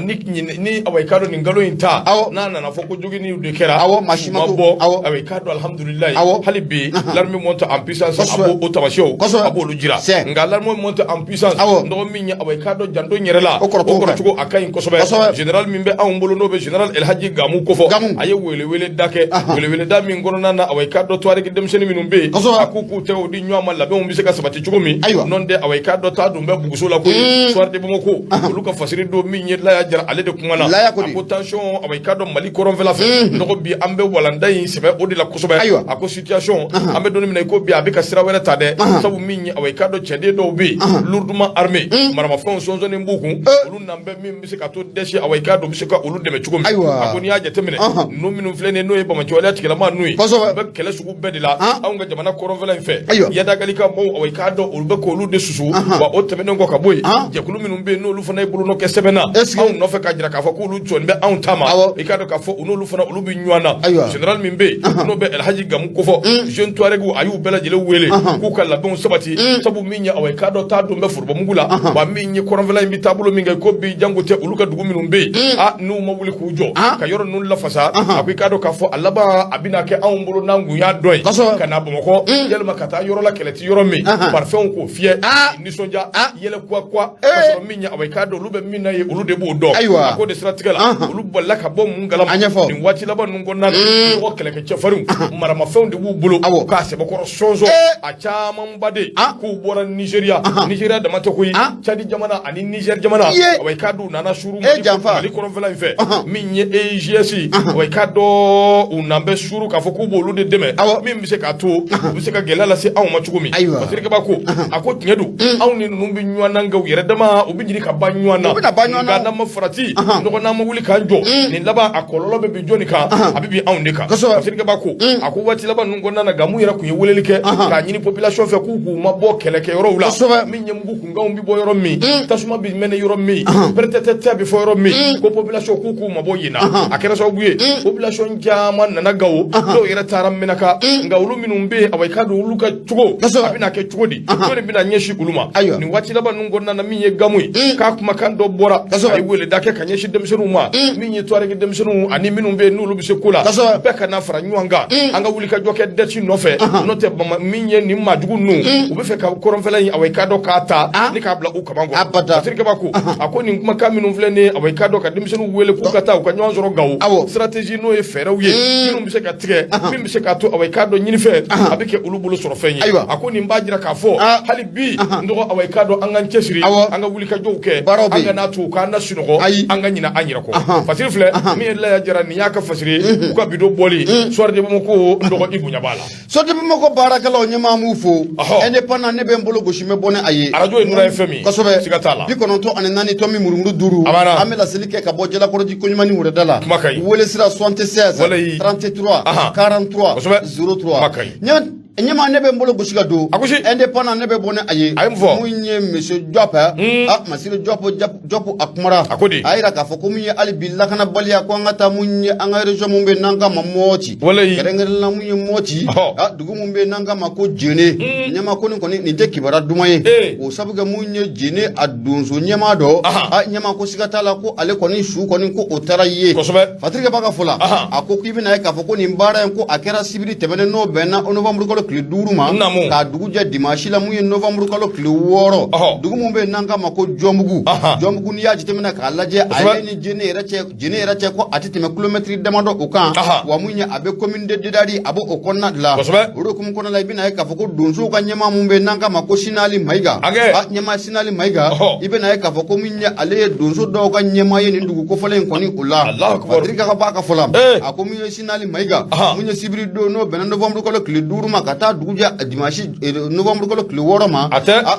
ni awa i k'a dɔn nin kalo in ta n'a nana fɔ ko joginniw de kɛra, maa si ma bɔ, awa i k'a dɔn alhamdulilayi, hali bi l'armée monte en puissance, a b'o tamasiyɛnw a b'olu jira. Nka l'armée monte en puissance, dɔgɔ min ye awa i k'a dɔn janto n yɛrɛ la, o kɔrɔcogo a ka ɲi kosɛbɛ. Général min bɛ anw bolo n'o bɛ général Elhaji Gamu kofɔ, a ye weleweleda kɛ, weleweleda min kɔnɔna na awa i k'a dɔn Tuareg denmisɛnnin minnu bɛ yen, a k'u k'u tɛgɛw di ɲɔgɔn ma, labɛnw bɛ se ka sabati cogo min. N'o tɛ awa i k'a dɔn taa dun bɛ buguso la koyi. Soir de Bamako olu ka fasiri don min ye Laya Jara ale de kumana, a ko tension awa i k'a dɔn Mali kɔrɔnfɛla fɛ, dɔgɔ bi an bɛ walanda in sɛbɛ o de la kosɛbɛ. A ko situation an bɛ don min na i ko bi a bɛ ka sira wɛrɛ ta dɛ, sabu min ye awa i k'a dɔn cɛden dɔw bɛ yen lourdement armé, maramafɛnw sɔnsɔnni b'u kun, olu nan bɛ min bɛ se ka to dɛsɛ awa i k'a dɔn bɛ se ka olu dɛmɛ cogo min. A ko n'i y'a jateminɛ Ninnu minnu filɛ nin ye, n'o ye banbaanciwaleya tigilama ninnu ye, u bɛ kɛlɛ sugu bɛɛ de la anw ka jamana kɔrɔnfɛla in fɛ. Iyad Ag Ghali ka maaw, awa, i k'a dɔn olu bɛ k'olu de susu. Wa o tɛmɛnen kɔ ka bɔ yen, jɛkulu minnu bɛ yen, n'olu fana ye bolonɔ kɛ sɛbɛn na anw nɔfɛ k'a jira k'a fɔ k'olu jɔlen bɛ anw ta ma, i k'a dɔn k'a fɔ u n'olu fana, olu bɛ ɲɔgɔn na. Général min bɛ yen, n'o bɛ Elhaji Gamu kofɔ, jeune Touareg, a y'u bɛɛ lajɛlen wele k'u ka labɛnw sabati, sabu min ye, awa, i k'a dɔn taa don bɛ forobamugu la. Wa min ye kɔrɔnfɛla in bɛ taabolo min kɛ ko bi, jango tɛ olu ka dugu minnu bɛ yen, a n'u ma wuli k'u jɔ ka yɔrɔ ninnu lafasa, a ko i k'a dɔn k'a fɔ a laban a bɛna kɛ anw bolo n'an kun y'a dɔn ye ka na Bamakɔ, yalima ka taa yɔrɔ la kɛlɛ tɛ yɔrɔ min, parifɛnw k'o fiyɛ, nisɔndiya, yɛlɛ kuwa kuwa, ka sɔrɔ min ye, awa, i k'a dɔn olu bɛ min na ye, olu de b'o dɔn. Ayiwa. A ko de siratigɛ la, olu balila ka bɔ mun kalama nin waati laban ninnu kɔnɔna na? Mɔgɔ kɛlɛkɛ cɛfarinw, maramafɛnw de b'u bolo k'a sɛbɛkɔrɔ sɔnsɔn, a camanba de k'u bɔra Nizeriya. Nizeriya dama tɛ koyi, Cadi jamana ani Nizɛri jamana, awa, i k'a dɔn u nana suuru Mali kɔrɔnfɛla in fɛ. Min ye EIGS, awa, i k'a dɔn u nan bɛ suuru k'a fɔ k'u b'olu de dɛmɛ, min bɛ se k'a to u bɛ se ka gɛlɛya lase anw ma cogo min. Fasiri Kaba ko, a ko tiɲɛ don, anw ni ninnu bɛ ɲɔgɔn na, nka u yɛrɛ dama u bɛ ɲini ka ban ɲɔgɔn na. Nka n'an ma farati nɔgɔ, n'an ma wuli k'an jɔ, nin laban a kɔlɔlɔ bɛ bin jɔnni kan? A bɛ bin anw de kan. Fasiri Kaba ko, a ko waati laban ninnu kɔnɔna na, Gamu yɛrɛ tun ye weleli kɛ k'a ɲini population fɛ k'u k'u mabɔ kɛlɛkɛyɔrɔw la, min ye mugu kunkanw bɛ bɔ yɔrɔ min, tasuma bɛ mɛnɛ yɔrɔ min, pɛrɛtɛtɛ bɛ fɔ yɔrɔ min, ko population k'u k'u mabɔ yen na. A kɛra sababu ye population caman nana Gawo, dɔw yɛrɛ taara Menaka. Nka olu minnu bɛ yen, awa, i k'a dɔn olu ka cogo a bɛna kɛ cogo di? Jɔnni bɛna ɲɛsin olu ma nin waati laban ninnu kɔnɔna na? Min ye Gamu ye, k'a kumakan dɔ bɔra, a ye weleda kɛ ka ɲɛsin denmisɛnninw ma, min ye Touareg denmisɛnninw ani minnu bɛ yen n'olu bɛ se ko la, bɛɛ ka na fara ɲɔgɔn kan, an ka wuli ka jɔ kɛ dɛti nɔfɛ. N'o tɛ, min ye nin maajugu ninnu, u bɛ fɛ ka kɔrɔnfɛla in, awa, i k'a dɔn k'a ta ni k'a bila u kaman kɔrɔ. Fasiri Kaba ko, a ko nin kumakan minnu filɛ nin ye, awa, i k'a dɔn ka denmisɛnninw wele k'u ka taa u ka ɲɔgɔn sɔrɔ Gawo, stratégie n'o ye fɛɛrɛw ye minnu bɛ se ka tigɛ, min bɛ se k'a to, awa, i k'a dɔn ɲinifɛn a bɛ kɛ olu bolo sɔrɔ fɛn ye. A ko nin b'a jira k'a fɔ hali bi n dɔgɔ, awa, i k'a dɔn an k'an cɛsiri, an ka wulikajɔw kɛ, an kan'a to u k'an lasunɔgɔ, an ka ɲinɛ an yɛrɛ kɔ. Fasiri filɛ min ye Laya Jara, nin y'a ka fasiri ye, u ka bi don bɔli Soir de Bamako. N dɔgɔ, i bonya b'a la. Soir de Bamako baarakɛlaw ɲɛmaa m'u fo. Indépendant, ne bɛ n bolo gosi, n bɛ bɔ ni a ye. Arajo ye Nura FM ye. Kosɛbɛ. Siga t'a la. 94.5, an bɛ laseli kɛ ka bɔ Jalakɔrɔji koɲuman ni wɛrɛda la. Kuma ka ɲi. Wele sira 76 Walayi. 33 43 03. Kuma ka ɲi. Ɲɛmaa, ne bɛ n bolo gosi ka don. A gosi. Indépendant, ne bɛ bɔ ni a ye. A ye mun fɔ? Mun ye monsieur Diop, ah, Masire Diop, Diop a kumara. A ko di? A yira k'a fɔ ko mun ye hali bi lakanabaliya, ko an ka taa mun ye an ka région mun bɛ yen n'an k'a ma Mɔti. Walayi. Kɛrɛnkɛrɛnnenya la mun ye Mɔti. Ah, dugu mun bɛ yen n'an k'a ma ko Jene. Ɲɛmaa, ko nin kɔni nin tɛ kibaruya duman ye. O sabu kɛ mun ye Jene a donso ɲɛmaa dɔ. Ah, ɲɛmaa ko siga t'a la ko ale kɔni su kɔni ko o taara ye. Patrick b'a ka fɔ la, a ko k'i bɛna ye k'a fɔ ko nin baara in ko a kɛra sibiri tɛmɛnen n'o bɛnna novembre kalo tile 5 ma, k'a dugu jɛ dimanche la mun ye novembre kalo tile 6, dugu mun bɛ yen n'an k'a ma ko Jɔnbugu. Jɔnbugu, n'i y'a jateminɛ k'a lajɛ, a ye ni Jene yɛrɛ cɛ, Jene yɛrɛ cɛ ko a tɛ tɛmɛ kilomɛtiri damadɔ o kan. Wa mun ye a bɛ commune de Dedali, a b'o o kɔnɔna de la. O de hukumu kɔnɔna la, i bɛna ye k'a fɔ ko donsow ka ɲɛmaa mun bɛ yen n'an k'a ma ko Sinali Mayiga, ɲɛmaa Sinali Mayiga, i bɛna ye k'a fɔ ko min ye ale ye donso dɔw ka ɲɛmaa ye nin dugu kofɔlen in kɔni o la. Patrick ka b'a ka fɔ la, a ko min ye Sinali Mayiga, mun ye sibiri don n'o bɛnna novembre kalo tile 5 ma ka taa dugu jɛ dimanche novembre kalo tile 6 ma,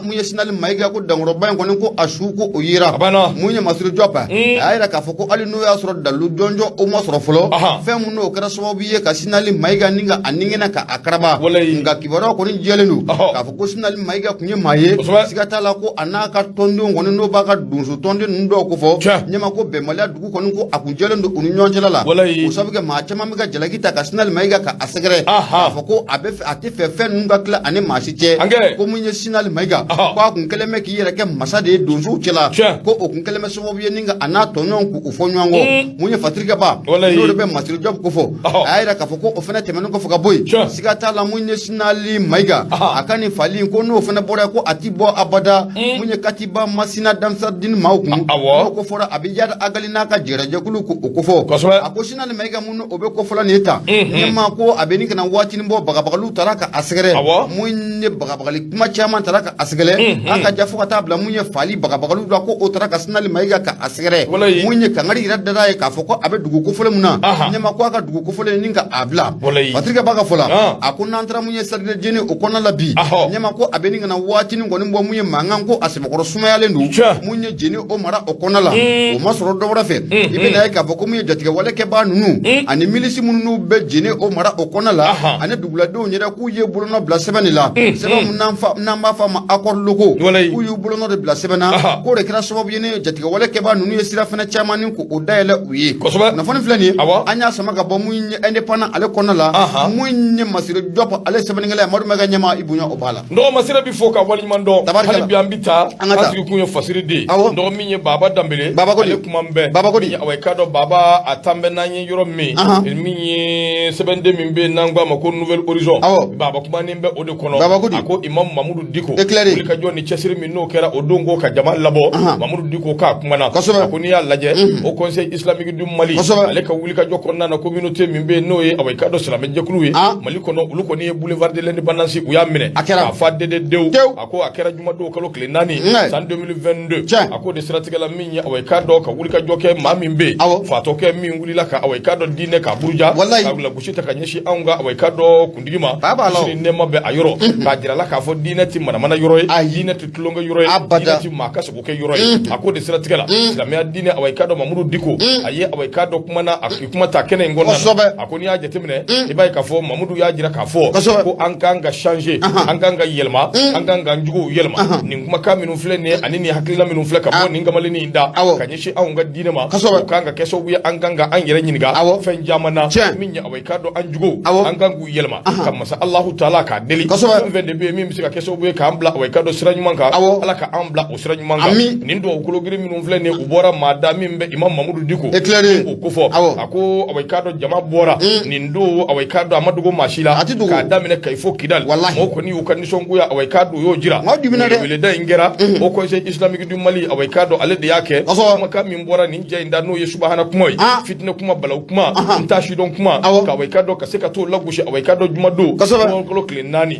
mun ye Sinali Mayiga ko dankɔrɔba in kɔni ko a su ko o yera. Mun ye Masire Diop, a y'a yira k'a fɔ ko hali n'o y'a sɔrɔ dalilu jɔnjɔn o ma sɔrɔ fɔlɔ, fɛn mun n'o kɛra sababu ye ka Sinali Mayiga ni ka a nigɛnɛ ka a karaba, nka kibaruya kɔni jɛlen don k'a fɔ ko Sinali Mayiga tun ye maa ye, siga t'a la ko a n'a ka tɔndenw kɔni n'o b'a ka donso tɔnden ninnu dɔw kofɔ, ɲɛma ko bɛnbaliya dugu kɔni ko a kun jɛlen don u ni ɲɔgɔn cɛla la. O sabu kɛ maa caman bɛ ka jalaki ta ka Sinali Mayiga ka a sɛgɛrɛ k'a fɔ ko a bɛ a tɛ fɛ fɛn ninnu ka tila ani maa si cɛ, ko mun ye Sinali Mayiga ko a kun kɛlen bɛ k'i yɛrɛ kɛ masa de ye donsow cɛla, ko o kun kɛlen bɛ sababu ye ni ka a n'a tɔɲɔgɔnw k'u fɔ ɲɔgɔn kɔ. Mun ye Patrick Ba, n'o de bɛ Masire Diop kofɔ, a y'a yira k'a fɔ ko o fana tɛmɛnen kɔfɛ ka bɔ yen, siga t'a la mun ye Sinali Mayiga a ka nin fali in ko n'o fana bɔra yen ko a ti bɔ abada mun ye Katiba Masina Ansardine maaw kun, n'o ko fɔra a bɛ Iyad Ag Ghali n'a ka jɛrɛjɛkulu k'o kofɔ. A ko Sinali Mayiga mun o bɛ kofɔla nin ye tan, ɲɛmaa ko a bɛ nin kana waatinin bɔ bagabagaliw taara tara ka a sɛgɛrɛ mun ye bagabagali kuma caman tara ka a sɛgɛrɛ a ka ja fo ka taa bila mun ye faali bagabagaliw la ko o tara ka Sinali Mayiga ka a sɛgɛrɛ mun ye kangari yɛrɛ dara ye k'a fɔ ko a bɛ dugu kofɔlen mun na ɲɛma ko a ka dugu kofɔlen ni ka a bila Patrick b'a ka fɔ la a ko n'an taara mun ye Stade de Djene o kɔnɔna la bi ɲɛma ko a bɛ ni ka na waatinin kɔni bɔ mun ye mankan ko a sɛbɛkɔrɔ sumayalen don mun ye Jene o mara o kɔnɔna la o ma sɔrɔ dɔ wɛrɛ fɛ i bɛna ye k'a fɔ ko mun ye jatigɛwale kɛbaa ninnu ani milisi minnu bɛ Jene o mara o kɔnɔna la ani duguladenw yɛrɛ k'u ye bolonɔ bila sɛbɛn de la sɛbɛn min n'an b'a fɔ a ma accords locaux k'u y'u bolonɔ de bila sɛbɛn na k'o de kɛra sababu ye ni jatigɛwale kɛbaa ninnu ye sira fɛnɛ caman ni k'o dayɛlɛ u ye kunnafoni filɛ nin ye an y'a sama ka bɔ mun ye Indépendant ale kɔnɔna la mun ye Masire Jɔp ale sɛbɛnnikɛla ye Madu Mayiga ɲɛma i bonya o b'a la. N dɔgɔ Masire b'i fo ka waleɲuman dɔn hali bi an bɛ taa an sigi kun ye fasiri de ye n dɔgɔ min ye Baba Danbele ale kuma bɛɛ Baba ko di awa i k'a dɔn Baba a tan bɛ n'an ye yɔrɔ min min ye sɛbɛnden min bɛ yen n'an ko a ma ko Nouvel Horizon Baba kumanen bɛ o de kɔnɔ Baba ko di a ko Imam Mamudu Diko Éclairé wulikajɔ ni cɛsiri min n'o kɛra o don ko ka jama labɔ Mamudu Diko k'a kumana a ko n'i y'a lajɛ Haut Conseil islamique du Mali ale ka wulikajɔ kɔnɔna na communauté min bɛ yen n'o ye awa i k'a dɔn silamɛjɛkulu ye Mali kɔnɔ olu kɔni ye boulevard de l'indépendance u y'a minɛ a kɛra k'a fa dededew Tew. A ko a kɛra jumadon kalo tile 4 san 2022. Tiɲɛ. A ko de siratigɛ la min ye awa i k'a dɔn ka wulikajɔ kɛ maa min bɛ yen fatɔkɛ min wulila ka awa i k'a dɔn diinɛ k'a buruja Walayi. ka lagosi ta ka ɲɛsin anw ka awa i k'a dɔn kuntigi ma Ba b'a la o. kisi ni nɛɛma bɛ a yɔrɔ k'a jira la k'a fɔ diinɛ tɛ manamana yɔrɔ ye. Ayi. Diinɛ tɛ tulonkɛ yɔrɔ ye. Abada. Diinɛ tɛ maa ka sago kɛ yɔrɔ ye. A ko de siratigɛ la silamɛya diinɛ awa i k'a dɔn Mamudu Diko a ye awa i k'a dɔn kuma na a kuma ta kɛnɛ in kɔnɔna na. A ko n'i y'a jateminɛ i b'a ye k'a fɔ Mamudu y'a jira k'a fɔ ko an kan ka changer, an kan ka yɛlɛma, an kan ka juguw yɛlɛma. Nin kumakan minnu filɛ nin ye ani nin hakilina minnu filɛ ka bɔ nin kamalennin in da ka ɲɛsin anw ka diinɛ ma, o kan ka kɛ sababu ye an kan ka an yɛrɛ ɲininka fɛn caman na. Min ye awa i k'a dɔn an juguw, an kan k'u yɛlɛma ka masa Alahu taala k'a deli fɛn fɛn de bɛ yen min bɛ se ka kɛ sababu ye k'an bila awa i k'a dɔn sira ɲuman kan, Ala ka an bila o sira ɲuman kan. Nin dugawu kologiri minnu filɛ nin ye, u bɔra maa da min bɛ Imam Mamudu Diko o kofɔ. A ko awa i k'a dɔn jama bɔra nin don, awa i k'a dɔn a ma dogo maa si la, k'a daminɛ Kayi fo Kidali, mɔgɔw kɔni y'u ka nisɔngoya awa i k'a dɔn u y'o jira. Weleda in kɛra Haut Conseil islamique du Mali awa i k'a dɔn ale de y'a kɛ. Kumakan min bɔra nin cɛ in da, n'o ye subahana kuma ye, fitinɛ kuma, balawu kuma, n t'a sidɔn kuma, ka awa i k'a dɔn ka se ka t'o lagosi awa i k'a dɔn jumadon kalo tile 4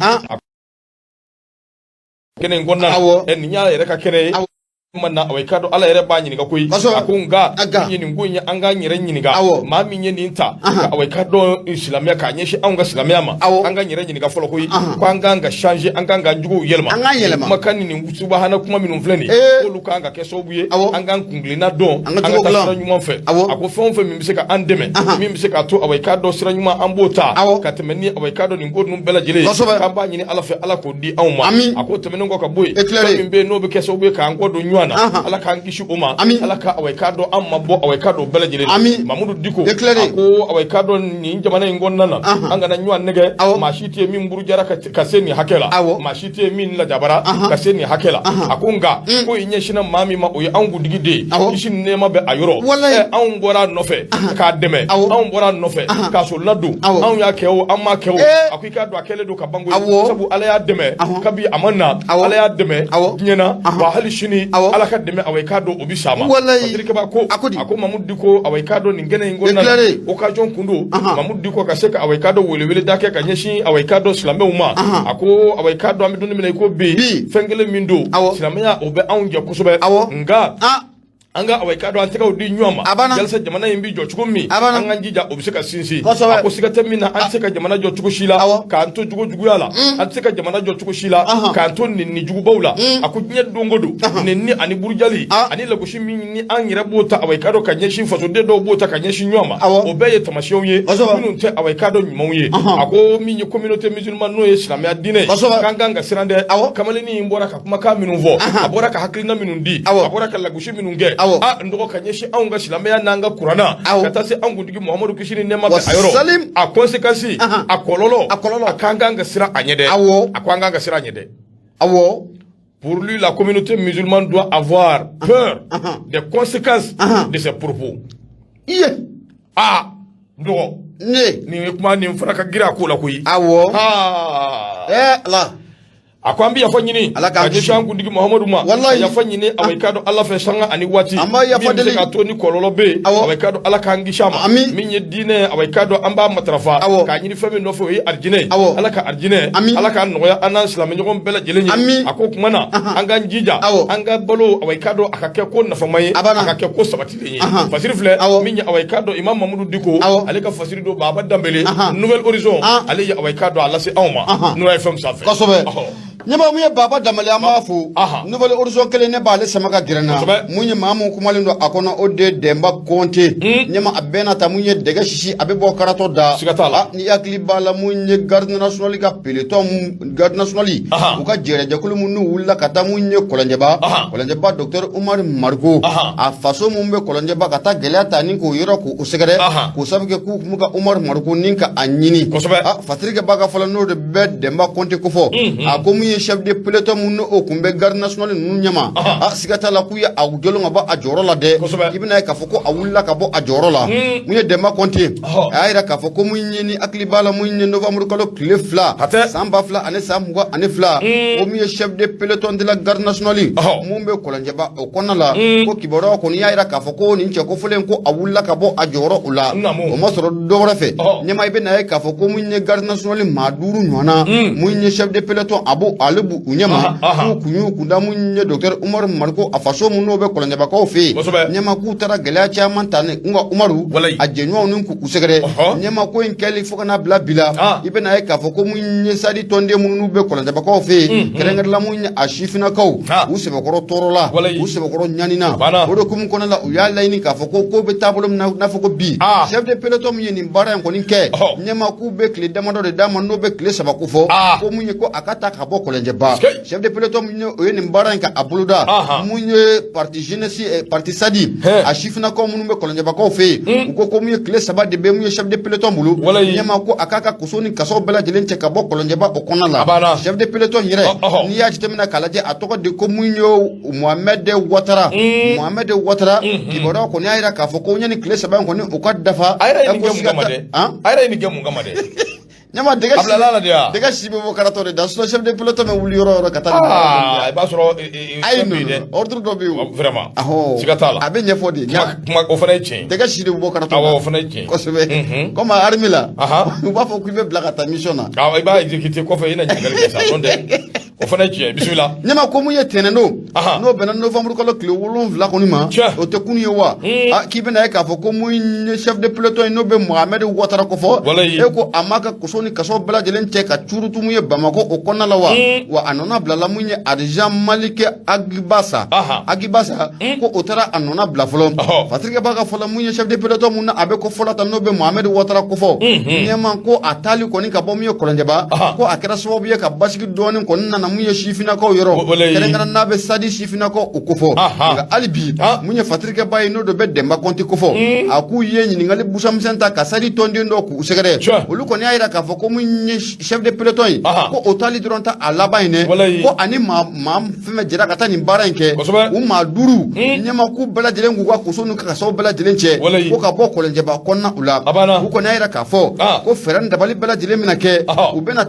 kɛnɛ in kɔnɔna na. Nin y'a yɛrɛ ka kɛnɛ ye ma na awa i k'a dɔn Ala yɛrɛ b'a ɲininka koyi. A ko nka min ye nin ko in ye, an k'an yɛrɛ ɲininka. Maa min ye nin ta ka awa i k'a dɔn silamɛya k'a ɲɛsin anw ka silamɛya ma, an k'an yɛrɛ ɲininka fɔlɔ koyi ko an kan ka changer, an kan k'an juguw yɛlɛma. An k'an yɛlɛma. Kumakan ni nin subahana kuma minnu filɛ nin ye, k'olu kan ka kɛ sababu ye an k'an kuntilenna dɔn, an ka taa sira ɲuman fɛ. A ko fɛn o fɛn min bɛ se ka an dɛmɛ, min bɛ se k'a to awa i k'a dɔn sira ɲuman an b'o ta ka tɛmɛ ni awa i k'a dɔn nin ko ninnu bɛɛ lajɛlen ye, k'an b'a ɲini Ala fɛ Ala k'o di anw ma. A ko tɛmɛnen kɔ ka bɔ yen, fɛn min bɛ yen n'o bɛ kɛ sababu ye k'an kɔ don ɲɔgɔn na, Ala k'an kisi o ma. Ala ka awa i k'a dɔn an ma bɔ awa i k'a dɔn o bɛɛ lajɛlen na. Mamudu Diko a ko awa i k'a dɔn nin jamana in kɔnɔna na, an kana ɲɔgɔn nɛgɛ. Maa si tɛ yen min burujara ka se nin hakɛ la, maa si tɛ yen min lajabara ka se nin hakɛ la. A ko nka ko i ɲɛsinna maa min ma, o ye anw kuntigi de ye, kisi ni nɛɛma bɛ a yɔrɔ. Anw bɔra a nɔfɛ k'a dɛmɛ, anw bɔra a nɔfɛ k'a so ladon, anw y'a kɛ o, an m'a kɛ o, a ko i k'a dɔn a kɛlen don ka ban koyi, sabu Ala y'a dɛmɛ kabi a ma na, Ala y'a dɛmɛ diɲɛ na, wa hali sini Ala ka dɛmɛ awa i k'a dɔn o bɛ s'a ma. Patrick ko a ko Mamudu Diko awa i k'a dɔn nin kɛnɛ in kɔnɔna na, occasion kun don Mamudu Diko ka se ka awa i k'a dɔn weleweleda kɛ ka ɲɛsin awa i k'a dɔn silamɛw ma. A ko awa i k'a dɔn an bɛ don min na i ko bi, fɛn kelen min don, silamɛya o bɛ anw jɛ kosɛbɛ, nka an ka awa i k'a dɔn an tɛgɛw di ɲɔgɔn ma yalisa jamana in bɛ jɔ cogo min, an k'an jija o bɛ se ka sinsin. A ko siga tɛ min na, an tɛ se ka jamana jɔ cogo si la k'an to jogo juguya la, an tɛ se ka jamana jɔ cogo si la k'an to nenni jugubaw la. A ko diɲɛ don o don, nenni ani burujali ani lagosi min ni an yɛrɛ b'o ta awa i k'a dɔn ka ɲɛsin fasoden dɔw b'o ta ka ɲɛsin ɲɔgɔn ma, o bɛɛ ye tamasiyɛnw ye minnu tɛ awa i k'a dɔn ɲumanw ye. A ko min ye communauté musulmane, n'o ye silamɛya diinɛ ye, k'an kan ka siran dɛ. Kamalennin in bɔra ka kumakan minnu fɔ, a bɔra ka hakilina minnu di, a bɔra ka lagosi minnu kɛ a n dɔgɔ ka ɲɛsin anw ka silamɛya n'an ka kuranna ka taa se an kuntigi Muhamadu kisi ni nɛɛma bɛ a yɔrɔ, a conséquence, a kɔlɔlɔ, a k'an kan ka siran a ɲɛ dɛ. A ko an kan ka siran a ɲɛ dɛ. Pour lui, la communauté musulmane doit avoir peur des conséquences de ses propos. Iye. Ah, n dɔgɔ. Ne. Nin ye kuma nin fana ka girin a ko la koyi. Awɔ. Ah. Eh, Ala. A ko an bɛ yafa ɲini Ala k'an ka ɲɛsin an kuntigi Muhamadu ma. Walayi. Ka yafa ɲini, awa, i k'a dɔn Ala fɛ sanga ani waati. An b'a yafa Min bɛ se deli. k'a to ni kɔlɔlɔ bɛ yen. Awa, i k'a dɔn Ala k'an kisi a ma. Ami. Min ye diinɛ ye, awa, i k'a dɔn an b'a matarafa. K'a ɲini fɛn min nɔfɛ, o ye arijinɛ ye. Ala ka arijinɛ. Ami. Ala k'a nɔgɔya an n'an silamɛɲɔgɔn bɛɛ lajɛlen ye. Ami. A ko tuma na, an k'an jija. An ka balo, awa, i k'a dɔn a ka kɛ ko nafama ye. A banna. A ka kɛ ko sabatilen ye. Fasiri filɛ. Min ye, awa, i k'a dɔn Imam Mamudu Diko. Ale ka fasiri don Baba Danbele. Nouvel Horizon. Ale ye, awa, i k'a dɔn a lase anw ma. Nura FM sanfɛ. Kosɛbɛ. Ɲɛmaa mun ye Baba Danbele, an b'a fo. Nouvel Horizon kelen, ne b'ale sama ka gɛrɛ n na. Mun ye maa mun kumalen don a kɔnɔ, o de ye Dɛnba Kɔnte. Ɲɛma a bɛɛ n'a ta, mun ye dɛgɛ sisi, a bɛ bɔ karatɔ da. Siga t'a la. Ah, ni hakili b'a la, mun ye garde nationale ka peloton, mun garde nationale u ka jɛrɛjɛkulu mun n'u wulila ka taa mun ye Kɔlɔnjɛba. Kɔlɔnjɛba docteur Umaru Mariko. A faso mun bɛ Kɔlɔnjɛba ka taa gɛlɛya ta ni k'o yɔrɔ k'o sɛgɛrɛ. K'o sabu kɛ k'u kun bɛ ka Umaru Mariko ni ka a ɲini. Fasirikɛba ka fɔlɔ, n'o de bɛ Dɛnba Kɔnte kofɔ, a ko mun ye chef de peloton mun n'o kun bɛ garde nationale ninnu ɲɛma, a siga t'a la k'u ye a jɔlen ka bɔ a jɔyɔrɔ la dɛ. I bɛna ye k'a fɔ ko a wulila ka bɔ a jɔyɔrɔ la. Mun ye Dɛnba Kɔnte, a y'a yira k'a fɔ ko mun ye, ni hakili b'a la, mun ye novembre kalo tile 2 san 2022, ko mun ye chef de peloton de la garde nationale mun bɛ Kɔlɔnjɛba o kɔnɔna la, ko kibaruya kɔni y'a yira k'a fɔ ko nin cɛ kofɔlen ko a wulila ka bɔ a jɔyɔrɔ o la. O ma sɔrɔ dɔwɛrɛ fɛ, ɲɛma, i bɛna ye k'a fɔ ko mun ye garde nationale maa 5 ɲɔgɔnna, mun ye chef de peloton a b'o ale b'u ɲɛma, k'u kun y'u kun da mun ye docteur Umaru Mariko a faso mun n'o bɛ Kɔlɔnjɛbakaw fɛ yen. Ɲɛma, k'u taara gɛlɛya caman ta ni n ka Umaru a jɛɲɔgɔnw ni k'u sɛgɛrɛ. Ɲɛma, ko in kɛli fo ka n'a bila bi la, i bɛna ye k'a fɔ ko mun ye SADI tɔnden minnu bɛ Kɔlɔnjɛbakaw fɛ yen, kɛrɛnkɛrɛnla mun ye a sifinnakaw, u sɛbɛkɔrɔ tɔɔrɔla, u sɛbɛkɔrɔ ɲanina. O de hukumu kɔnɔna la, u y'a laɲini k'a fɔ ko ko bɛ taabolo min na, n'a fɔ ko bi chef de peloton min ye nin baara in kɔni kɛ, ɲɛma, k'u bɛ tile damadɔ de d'a ma, n'o bɛ tile 3 ko fɔ, ko mun ye ko a ka ta ka bɔ Kɔlɔnjɛba. Chef de peloton min ye o ye nin baara in ka a boloda, mun ye parti jeunesse, parti SADI a sifinnakaw minnu bɛ Kɔlɔnjɛbakaw fɛ yen, u ko ko mun ye tile 3 de bɛ mun ye chef de peloton bolo. Ɲɛma, ko a k'a ka koso ni kasaw bɛɛ lajɛlen cɛ ka bɔ Kɔlɔnjɛba o kɔnɔna la. Chef de peloton yɛrɛ, n'i y'a jateminɛ k'a lajɛ, a tɔgɔ de ko mun ye Mohamed Watara. Mohamed Watara, kibaruya kɔni y'a jira k'a fɔ ko yanni tile 3 in kɔni o ka dafa. A yɛrɛ ye nin kɛ mun kama dɛ? A yɛrɛ ye nin kɛ mun kama dɛ? Ɲama, dɛgɛ A bilala la de wa? Dɛgɛ si bɛ bɔ karatɔ de da, sinon chef de peloton bɛ wuli yɔrɔ o yɔrɔ ka taa nin baara. I b'a sɔrɔ ayi, non, non, ordre dɔ bɛ yen o. Vraiment. Siga t'a la. A bɛ ɲɛfɔ de. Kuma o fana ye tiɲɛ ye. Dɛgɛ si de bɛ bɔ karatɔ. Awɔ, o fana ye tiɲɛ ye. Kosɛbɛ. Comme armée la. U b'a fɔ k'i bɛ bila ka taa mission na. Awɔ, i b'a exécuter kɔfɛ, i na ɲininkali kɛ sa, n'o tɛ o fana ye tiɲɛ ye. Bisimila. Ɲama, ko mun ye tɛnɛn don, n'o bɛnna novembre kalo tile 7 kɔni ma, o tɛ kunu ye wa? K'i bɛna ye k'a fɔ ko mun ye chef de peloton ye, n'o bɛ Mohamed Watara kofɔ, e ko a m'a ka koso ni kasaw bɛɛ lajɛlen cɛ ka curutu mun ye Bamakɔ o kɔnɔna la wa? Wa a nɔna bilala mun ye adjudant Malike Agibasa. Agibasa, ko o taara a nɔna bila fɔlɔ. Fasirikɛba ka fɔlɔ, mun ye chef de peloton mun na a bɛ ko fɔlɔ ta, n'o bɛ Mohamed Watara kofɔ, ɲɛma, ko a taali kɔni ka bɔ mun ye Kɔlɔnjɛba, ko a kɛra sababu ye ka basigi dɔɔnin kɔni nana mun ye sifinnakaw yɔrɔ, kɛrɛnkɛrɛn n'a bɛ SADI sifinnakaw o kofɔ. Nka hali bi, mun ye fasirikɛba ye, n'o de bɛ Dɛnba Kɔnte kofɔ, a k'u ye ɲininkali busamisɛn ta ka SADI tɔnden dɔ k'u sɛgɛrɛ. Olu kɔni y'a jira k'a fɔ ko mun ye chef de peloton ye, ko o taali dɔrɔn ta a laban in dɛ, ko ani maa maa fɛn fɛn jɛra ka taa nin baara in kɛ, u maa 5, ɲɛma, k'u bɛɛ lajɛlen k'u ka koso n'u kasaw bɛɛ lajɛlen cɛ ko ka bɔ Kɔlɔnjɛba kɔnɔna u la. U kɔni y'a jira k'a fɔ ko fɛɛrɛ ni dabali bɛɛ lajɛlen bɛna kɛ, u bɛna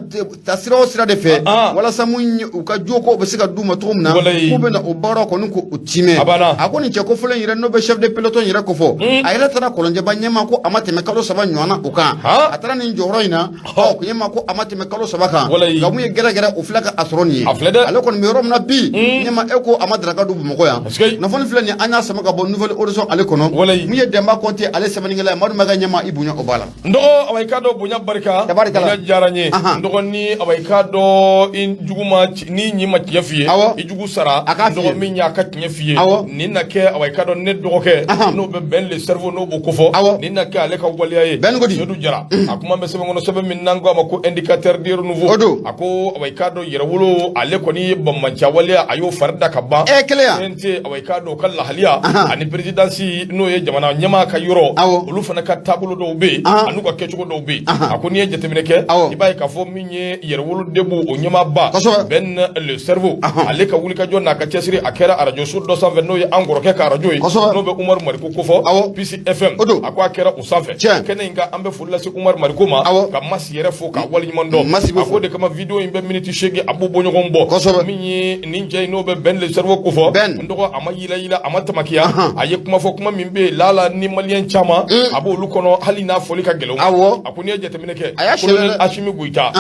ta sira o sira de fɛ walasa mun ye u ka joko bɛ se ka d'u ma cogo min na, k'u bɛna o baara kɔni k'o timɛ. A ko nin cɛ kofɔlen yɛrɛ, n'o bɛ chef de peloton yɛrɛ kofɔ, a yɛrɛ taara Kɔlɔnjɛba, ɲɛma, ko a ma tɛmɛ kalo 3 ɲɔgɔn na o kan. A taara nin jɔyɔrɔ in na, ɔ, ɲɛma, ko a ma tɛmɛ kalo 3 kan, nka mun ye gɛrɛgɛrɛ o filɛ ka a sɔrɔ nin ye. Ale kɔni bɛ yɔrɔ min na bi, ɲɛma, e ko a ma daraka dun Bamakɔ yan. Kunnafoni filɛ nin, an y'a sama ka bɔ Nouvel Horizon ale kɔnɔ. Mun ye Dɛnba Kɔnte ale sɛbɛnnikɛla ye. Madu Mayiga, ɲɛma, i bonya o b'a la. N dɔgɔ, awa, i k'a dɔn bonya barika. Tabarikala. Bonya diyara n ye. N dɔgɔ, ni, awa, i k'a dɔn i jugu ma ni ɲi ma tiɲɛ f'i ye, i jugu sara. A k'a n dɔgɔ, min y'a ka tiɲɛ f'i ye, nin na kɛ, awa, i k'a dɔn ne dɔgɔkɛ, n'o bɛ Ben le cerveau, n'o b'o kofɔ, nin na kɛ ale ka waleya ye. Ben ko di? Seydou Jara, a kuma bɛ sɛbɛn kɔnɔ, sɛbɛn min n'an ko a ma ko Indicateur du renouveau. O don. A ko, awa, i k'a dɔn yɛrɛwolo, ale kɔni ye banbanciya waleya, a y'o fari da ka ban. Ɛ, kelen yan. CNT, awa, i k'a dɔn o ka lahaliya ani présidence, n'o ye jamana ɲɛmaa ka yɔrɔ, olu fana ka taabolo dɔw bɛ yen an'u ka kɛcogo dɔw bɛ yen. A ko n'i ye jateminɛ kɛ, i b'a ye k'a fɔ min ye Yɛrɛwolo Debout o ɲɛmaaba, Ben le cerveau, ale ka wulikajɔ n'a ka cɛsiri, a kɛra arajoso dɔ sanfɛ, n'o ye an kɔrɔkɛ ka arajo ye, n'o bɛ Umaru Mariko kofɔ, Peace FM. A ko a kɛra o sanfɛ kɛnɛ in kan. An bɛ foli lase Umaru Mariko ma, ka Masi yɛrɛ fo k'a waleɲuman dɔn. A ko de kama video in bɛ miniti 8, a b'o bɔɲɔgɔn bɔ. Min ye nin cɛ in, n'o bɛ Ben le cerveau kofɔ, n dɔgɔ, a ma yilayila, a ma tamakiya, a ye kuma fɔ, kuma min bɛ yen lala ni maliyɛn caman a b'olu kɔnɔ, hali n'a fɔli ka gɛlɛn. A ko n'i ye jateminɛ kɛ, colonel Asimi Goyita,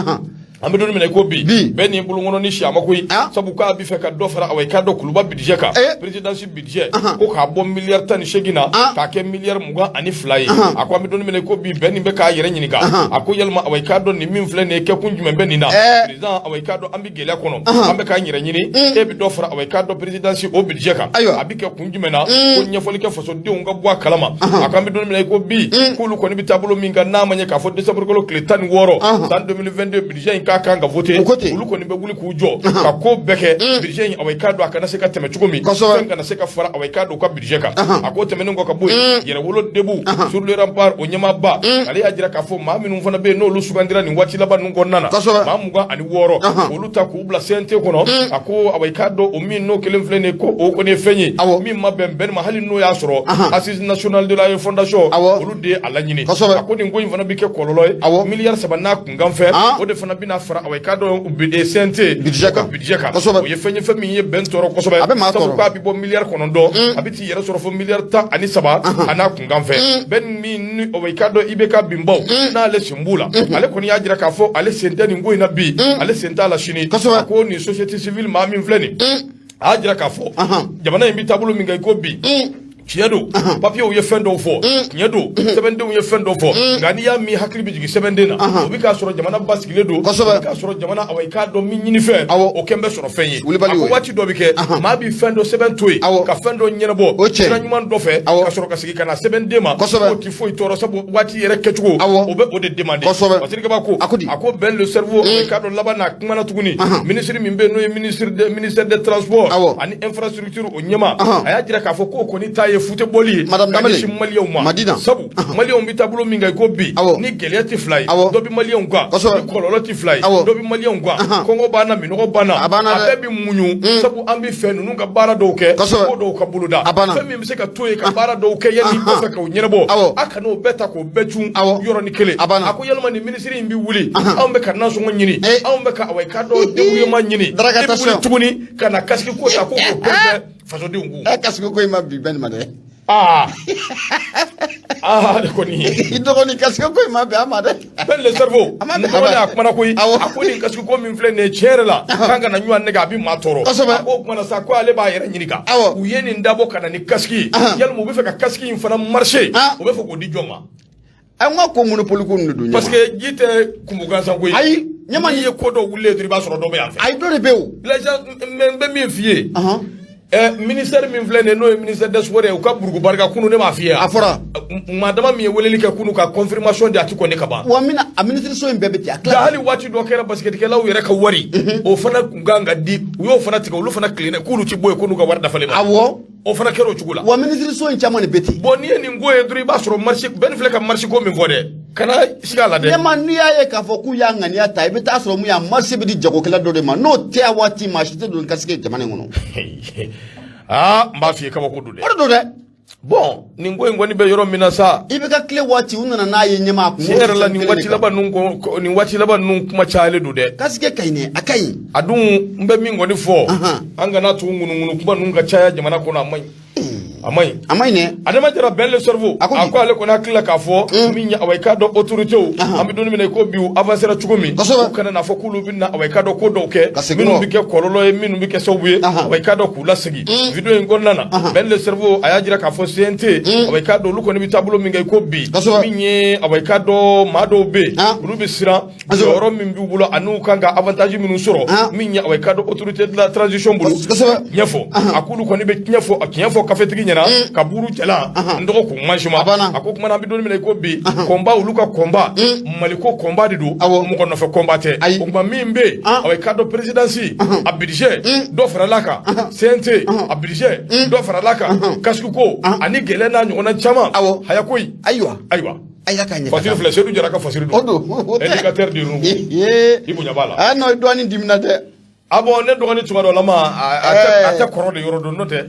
an bɛ don min na i ko bi, bɛɛ n'i bolonkɔnɔ ni si a ma koyi, sabu k'a bɛ fɛ ka dɔ fara, awa, i k'a dɔn, kuluba budget kan, présidence budget, ko k'a bɔ miliyari 18 na k'a kɛ miliyari 22 ye. A ko an bɛ don min na i ko bi, bɛɛ nin bɛ k'a yɛrɛ ɲininka, a ko yalima, awa, i k'a dɔn, nin min filɛ nin ye, kɛkun jumɛn bɛ nin na? Président, awa, i k'a dɔn, an bɛ gɛlɛya kɔnɔ, an bɛ k'an yɛrɛ ɲini, e bɛ dɔ fara, awa, i k'a dɔn, présidence o budget kan, a bɛ kɛ kun jumɛn na? Ko ɲɛfɔli kɛ, fasodenw ka bɔ a kalama. A ko an bɛ don min na i ko bi, k'olu kɔni bɛ taabolo min kan, n'a ma ɲɛ k'a fɔ décembre kalo tile 16 san 2022 budget in k'a kan ka voter, olu kɔni bɛ wuli k'u jɔ ka ko bɛɛ kɛ budget in, awa, i k'a dɔn, a kana se ka tɛmɛ cogo min, fɛn kana se ka fara, awa, i k'a dɔn, u ka budget kan. A ko tɛmɛnen kɔ ka bɔ yen, Yɛrɛwolo debout sur le rempart o ɲɛmaaba, ale y'a jira k'a fɔ maa minnu fana bɛ yen, n'olu sugandira nin waati laban ninnu kɔnɔna na, maa 26, olu ta k'u bila CNT kɔnɔ. A ko, awa, i k'a dɔn, o min n'o kelen filɛ nin ye, ko o kɔni ye fɛn ye min ma bɛn bɛn ma, hali n'o y'a sɔrɔ Assise nationale de la refondation, olu de ye a laɲini. A ko nin ko in fana bɛ kɛ kɔlɔlɔ ye, miliyari 3 n'a kunkan fɛ, o de fana bɛna fara, awa, i k'a dɔn, CNT budget kan. Budget kan. O ye fɛn ye, fɛn min ye bɛn tɔɔrɔ kosɛbɛ, A bɛ maa sabu tɔɔrɔ. k'a bɛ bɔ miliyari 9, a bɛ t'i yɛrɛ sɔrɔ fo miliyari 13 a n'a kunkan fɛ. Bɛn min ni, awa, i k'a dɔn, IBK binbaw n'ale sen b'u la, ale kɔni y'a jira k'a fɔ ale sen tɛ nin ko in na bi, ale sen t'a la sini. A ko nin société civile maa min filɛ nin, a y'a jira k'a fɔ jamana in bɛ taabolo min kan i ko bi, tiɲɛ don, papiyew ye fɛn dɔw fɔ, tiɲɛ don, sɛbɛndenw ye fɛn dɔw fɔ, nka n'i y'a min hakili bɛ jigin sɛbɛnden na, o bɛ k'a sɔrɔ jamana basigilen don, o bɛ k'a sɔrɔ jamana, awa, i k'a dɔn, min ɲini fɛn, o kɛn bɛ sɔrɔ fɛn ye. Wulibali A ko o ye. waati dɔ bɛ kɛ, maa bɛ fɛn dɔ sɛbɛn to yen ka fɛn dɔ ɲɛnabɔ O tiɲɛ. sira ɲuman dɔ fɛ, ka sɔrɔ ka segin ka na sɛbɛnden ma. O ti foyi tɔɔrɔ, sabu waati yɛrɛ kɛcogo, o bɛ o de demander. Fasiri Kaba ko, A ko di? A ko Ben le cerveau, i k'a dɔn, laban n'a kumana tuguni, ministre min bɛ yen, n'o ye ministre de ministère des transports ani infrastructure o ɲɛmaa, a y'a jira k'a fɔ k'o kɔni ta ye futebɔli ye Madame ka Danbele. ɲɛsin maliyɛnw ma. Madina. Sabu maliyɛnw bɛ taabolo min kan i ko bi, ni gɛlɛya tɛ fila ye, dɔ bɛ maliyɛnw kan, ni kɔlɔlɔ tɛ fila ye, dɔ bɛ maliyɛnw kan, kɔngɔ b'an na, minɔgɔ b'an na, A banna a dɛ. bɛɛ bɛ muɲu, sabu an bɛ fɛ ninnu ka baara dɔw kɛ, ko dɔw ka boloda. A banna. Fɛn min bɛ se ka to yen ka baara dɔw kɛ yanni kɔfɛ k'o ɲɛnabɔ, a kana o bɛɛ ta k'o bɛɛ cun yɔrɔnin kelen. A banna. A ko yalima nin minisiri in bɛ wuli, anw bɛ ka nasɔngɔ ɲini, anw bɛ ka, awa, i k'a dɔn, débrouillement ɲini, Daraka e bɛ wuli station. tuguni ka na casque ko ta ko k'o pɛrɛn fasodenw kun. Ɛ, casque ko in ma bi bɛn nin ma dɛ. Aa aa, ne kɔni I dɔgɔnin, casque ko in ma bɛn a ma dɛ. Ben le cerveau, A ma bɛn, n dɔgɔnin, a kumana koyi. A ko nin casque ko min filɛ nin ye, tiɲɛ yɛrɛ la, k'an kana ɲɔgɔn nɛgɛ, a bɛ maa tɔɔrɔ. A ko o kumana sa, ko ale b'a yɛrɛ ɲininka, u ye nin dabɔ ka na ni casque ye, yalima u bɛ fɛ ka casque in fana marché, u bɛ fɛ k'o di jɔn ma? An ka ko monopole ko nin de don. Parce que ji tɛ kumu gansan koyi. Ayi, ɲama, n'i ye ko dɔ wulilen dɔrɔn, i b'a sɔrɔ dɔ bɛ yan fɛ. Ayi, dɔ de bɛ yen o. Les gens, n bɛ min f'i ye, ministère min filɛ nin ye, n'o ye ministère des sports ye, u ka burugu barika kunu, ne m'a f'i ye. A fɔra. Maa dama min ye weleli kɛ kunu ka confirmation di, a ti kɔn ne ka ban. Wa n bɛna a ministre so in bɛɛ bɛ ten a Nka tila. Hali waati dɔ kɛra, basketikɛlaw yɛrɛ ka wari, o fana kun kan ka di, u y'o fana tigɛ, olu fana tilenna k'olu ti bɔ yen ko n'u ka wari dafalen ma. O fana kɛra o cogo la. Wa ministre so in caman de bɛ ten. Bon, n'i ye nin ko ye dɔrɔn, i b'a sɔrɔ marché bɛɛ nin filɛ ka marché ko min fɔ dɛ, kana siga a la dɛ. Ɲɛma, n'i y'a ye k'a fɔ k'u y'a ŋaniya ta, i bɛ taa sɔrɔ mun y'a marché bɛ di jagokɛla dɔ de ma, n'o tɛ a waati, maa si tɛ don casque jamana in kɔnɔ. Aa, n b'a f'i ye, kabako don dɛ. O de don dɛ. Bon, nin ko in kɔni bɛ yɔrɔ min na sa. I bɛ ka tile waati, u nana n'a ye, ɲɛma, a kun. Tiɲɛ yɛrɛ la, nin waati laban ninnu nin waati laban ninnu kuma cayalen don dɛ. Casque ka ɲi dɛ, a ka ɲi. A dun, n bɛ min kɔni fɔ, an kana to ŋunuŋunu kuma ninnu ka caya jamana kɔnɔ, a man ɲi, a man ɲi. A ma ɲi dɛ. Adama Jara, Ben le cerveau, A ko di? A ko ale kɔni hakili la k'a fɔ min ye, awa, i k'a dɔn, autorités, an bɛ don min na i ko bi, u avancera cogo min, u kana n'a fɔ k'olu bɛ na, awa, i k'a dɔn, ko dɔw kɛ Ka segin minnu kɔ. bɛ kɛ kɔlɔlɔ ye, minnu bɛ kɛ sababu ye, awa, i k'a dɔn, k'u lasegin. Video in kɔnɔna na, Ben le cerveau a y'a jira k'a fɔ CNT, awa, i k'a dɔn, olu kɔni bɛ taabolo min kɛ i ko bi, min ye, awa, i k'a dɔn, maa dɔw bɛ yen, olu bɛ siran jɔyɔrɔ min b'u bolo ani u kan ka avantage minnu sɔrɔ, min ye, awa, i k'a dɔn, autorité de la transition bolo ɲɛfɔ. A k'olu kɔni bɛ tiɲɛ fɔ, tiɲɛ fɔ kafetigi ɲɛna ka buru cɛla n dɔgɔ k'u mansin ma. A banna. A ko kumana, an bɛ don min na i ko bi, combat, olu ka combat, Maliko combat de don, mɔgɔ nɔfɛ combat tɛ. Ayi. O tuma min bɛ yen, awa, i k'a dɔn, présidence a budget, dɔ farala kan, CNT a budget, dɔ farala kan, casque ko ani gɛlɛya n'a ɲɔgɔnna caman. Haya koyi. Ayiwa. Ayiwa. A y'a ka ɲɛ. Fasiri filɛ, Seydou Jara ka fasiri O don. don, o tɛ. Indicateur du renouveau. Ee. I bonya b'a la. Ah non, dɔɔnin dimina dɛ. A bon, ne dɔgɔnin tuma dɔ la ma a tɛ kɔrɔ de yɔrɔ dɔn, n'o tɛ.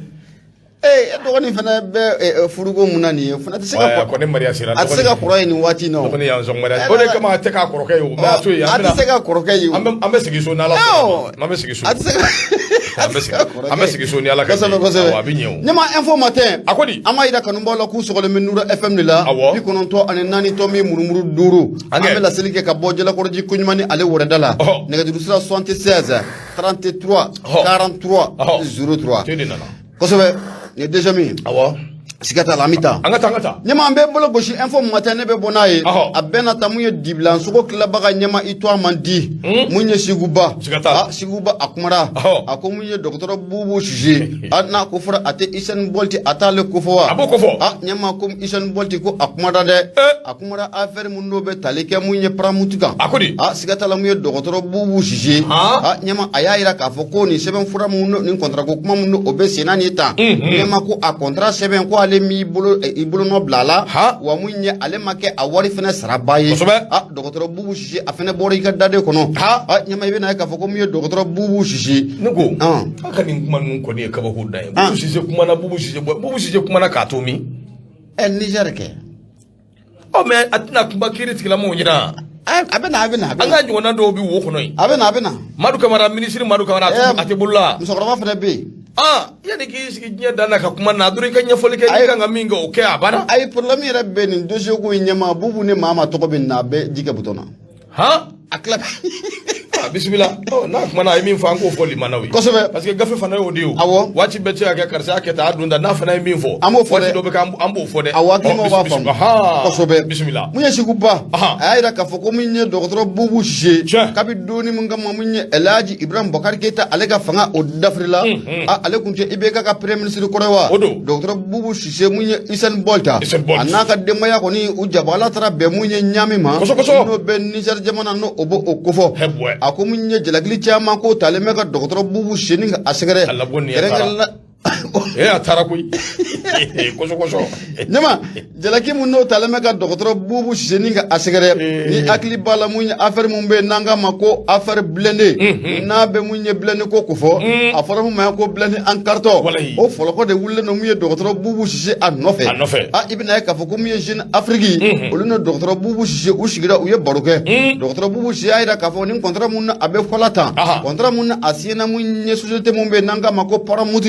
Ee, e dɔgɔnin fana bɛ furuko mun na nin ye, o fana tɛ se ka kɔni mariage sera. A tɛ se ka kɔrɔ ye nin waati in na. Dɔgɔnin y'an sɔn mariage, o de kama a tɛ k'a kɔrɔkɛ ye o, mais a to yen. A tɛ se ka kɔrɔkɛ ye o. An bɛ segin so n'Ala sɔnna, an bɛ segin so. A tɛ se ka. An bɛ segin so ni Ala ka Kosɛbɛ, kosɛbɛ. A bɛ ɲɛ o. Ɲɛma, Info Matin. A ko di? An b'a yira kanubaw la k'u sɔgɔlen bɛ Nuru FM de la. Awɔ. 94.5. An bɛ laseli kɛ ka bɔ Jalakɔrɔji koɲuman ni ale wɛrɛda la. Nɛgɛjuru sira 76 33 43 03. Te de nana. Kosɛbɛ, nin ye deuxième ye. Awɔ. Siga t'a la, an bɛ taa. An ka taa, an ka taa. Ɲɛma, an bɛ bolo gosi Info Matin, ne bɛ bɔ n'a ye. A bɛɛ na ta mun ye, dibilansogo tilabaga ɲɛma, i to a man di. Mun ye Siguba. Siga t'a la. Ah, Siguba a kumara. A ko mun ye dɔgɔtɔrɔ Bubu Sise. A n'a ko fɔra a tɛ Usain Bolt, a t'ale kofɔ wa? A b'o kofɔ. Ah, ɲɛma, ko Usain Bolt ko a kumara dɛ. A kumara affaire mun n'o bɛ tali kɛ mun ye Paramount kan. A ko di? Ah, siga t'a la, mun ye dɔgɔtɔrɔ Bubu Sise. Ah, ɲɛma, a y'a yira k'a fɔ ko nin sɛbɛn fura mun, nin contrat ko kuma mun o bɛ sen na nin tan. Ɲɛma, ko a contrat sɛbɛn, ko ale m'i bolo i bolonɔ bila a la. Wa mun ye, ale ma kɛ a wari fɛnɛ saraba ye. Kosɛbɛ. Ah, dɔgɔtɔrɔ Bubu Sise, a fɛnɛ bɔra i ka daden kɔnɔ. Ah, ɲɛma, i bɛna ye k'a fɔ ko mun ye dɔgɔtɔrɔ Bubu Sise. Ne ko, a ka nin kuma ninnu kɔni ye kabako dan ye. Bubu Sise kumana, Bubu Sise bɔ, Bubu Sise kumana k'a to min? Ɛ, Niger kɛ. Ɔ, mais a tɛna kuma kiiri tigilamɔgɔw ɲɛna. A bɛ na, a bɛ na. An ka ɲɔgɔnna dɔw bɛ wo kɔnɔ yen. A bɛ na, a bɛ na. Madu Kamara, minisiri Madu Kamara, a tɛ bolo la. Musokɔrɔba fana bɛ yen. Ah, yanni k'i sigi diɲɛ dan na ka kuma na dɔrɔn, i ka ɲɛfɔli kɛ, n'i kan ka min kɛ, o kɛ, a banna. Ayi, problème yɛrɛ bɛ nin dossier ko in ɲɛma, Bubu ni maa maa tɔgɔ bɛ nin na, a bɛ ji kɛ butɔn na. Han. A tila. Ah, bisimila. N'a kumana, a ye min fɔ, an k'o fɔ limanaw ye. Kosɛbɛ. Parce que gafe fana y'o de ye o. Awɔ. Waati bɛɛ tɛ se ka kɛ karisa y'a kɛ tan, a dun ta, n'a fana ye min fɔ. An b'o fɔ dɛ. Waati dɔ bɛ kɛ, an b'o fɔ dɛ. Awɔ, hakilimaw b'a faamu. Kosɛbɛ. Bisimila. Mun ye Siguba. A y'a yira k'a fɔ ko mun ye dɔgɔtɔrɔ Bubu Sise. Kabi donni mun kama mun ye Elhaji Ibrahim Boubacar Keita, ale ka fanga o dafirila. A, ale kun tɛ IBK ka premier ministre kɔrɔ ye wa? O don. Dɔgɔtɔrɔ Bubu Sise, mun ye Usain Bolt. Usain Bolt. A n'a ka denbaya kɔni, u jabala taara bɛn mun ye Ɲami ma. Kosɛbɛ, kosɛbɛ. N'o bɛ Niger jamana, n'o o b'o kofɔ. A ko mun ye jalakili caman ko talen bɛ ka dɔgɔtɔrɔ Bubu Sise ni ka a sɛgɛrɛ. A labɔ nin ye taara. Ee, a taara koyi. Kosɔ kosɔ. Ɲama, jalaki mun n'o talen bɛ ka dɔgɔtɔrɔ Bubu Sise ni ka a sɛgɛrɛ, ni hakili b'a la, mun ye affaire mun bɛ yen n'an k'a ma ko affaire blindé, n'a bɛ mun ye blindé ko kofɔ, a fɔra mun ma ko blindé en carton, o fɔlɔkɔ de wulilen don mun ye dɔgɔtɔrɔ Bubu Sise a nɔfɛ. A nɔfɛ. A, i bɛna ye k'a fɔ ko mun ye Jeune Afrique, olu ni dɔgɔtɔrɔ Bubu Sise, u sigira, u ye baro kɛ. Dɔgɔtɔrɔ Bubu Sise y'a jira k'a fɔ nin contrat mun a bɛ fɔla tan, contrat mun a signé mun ye société mun bɛ yen n'an k'a ma ko Paramount,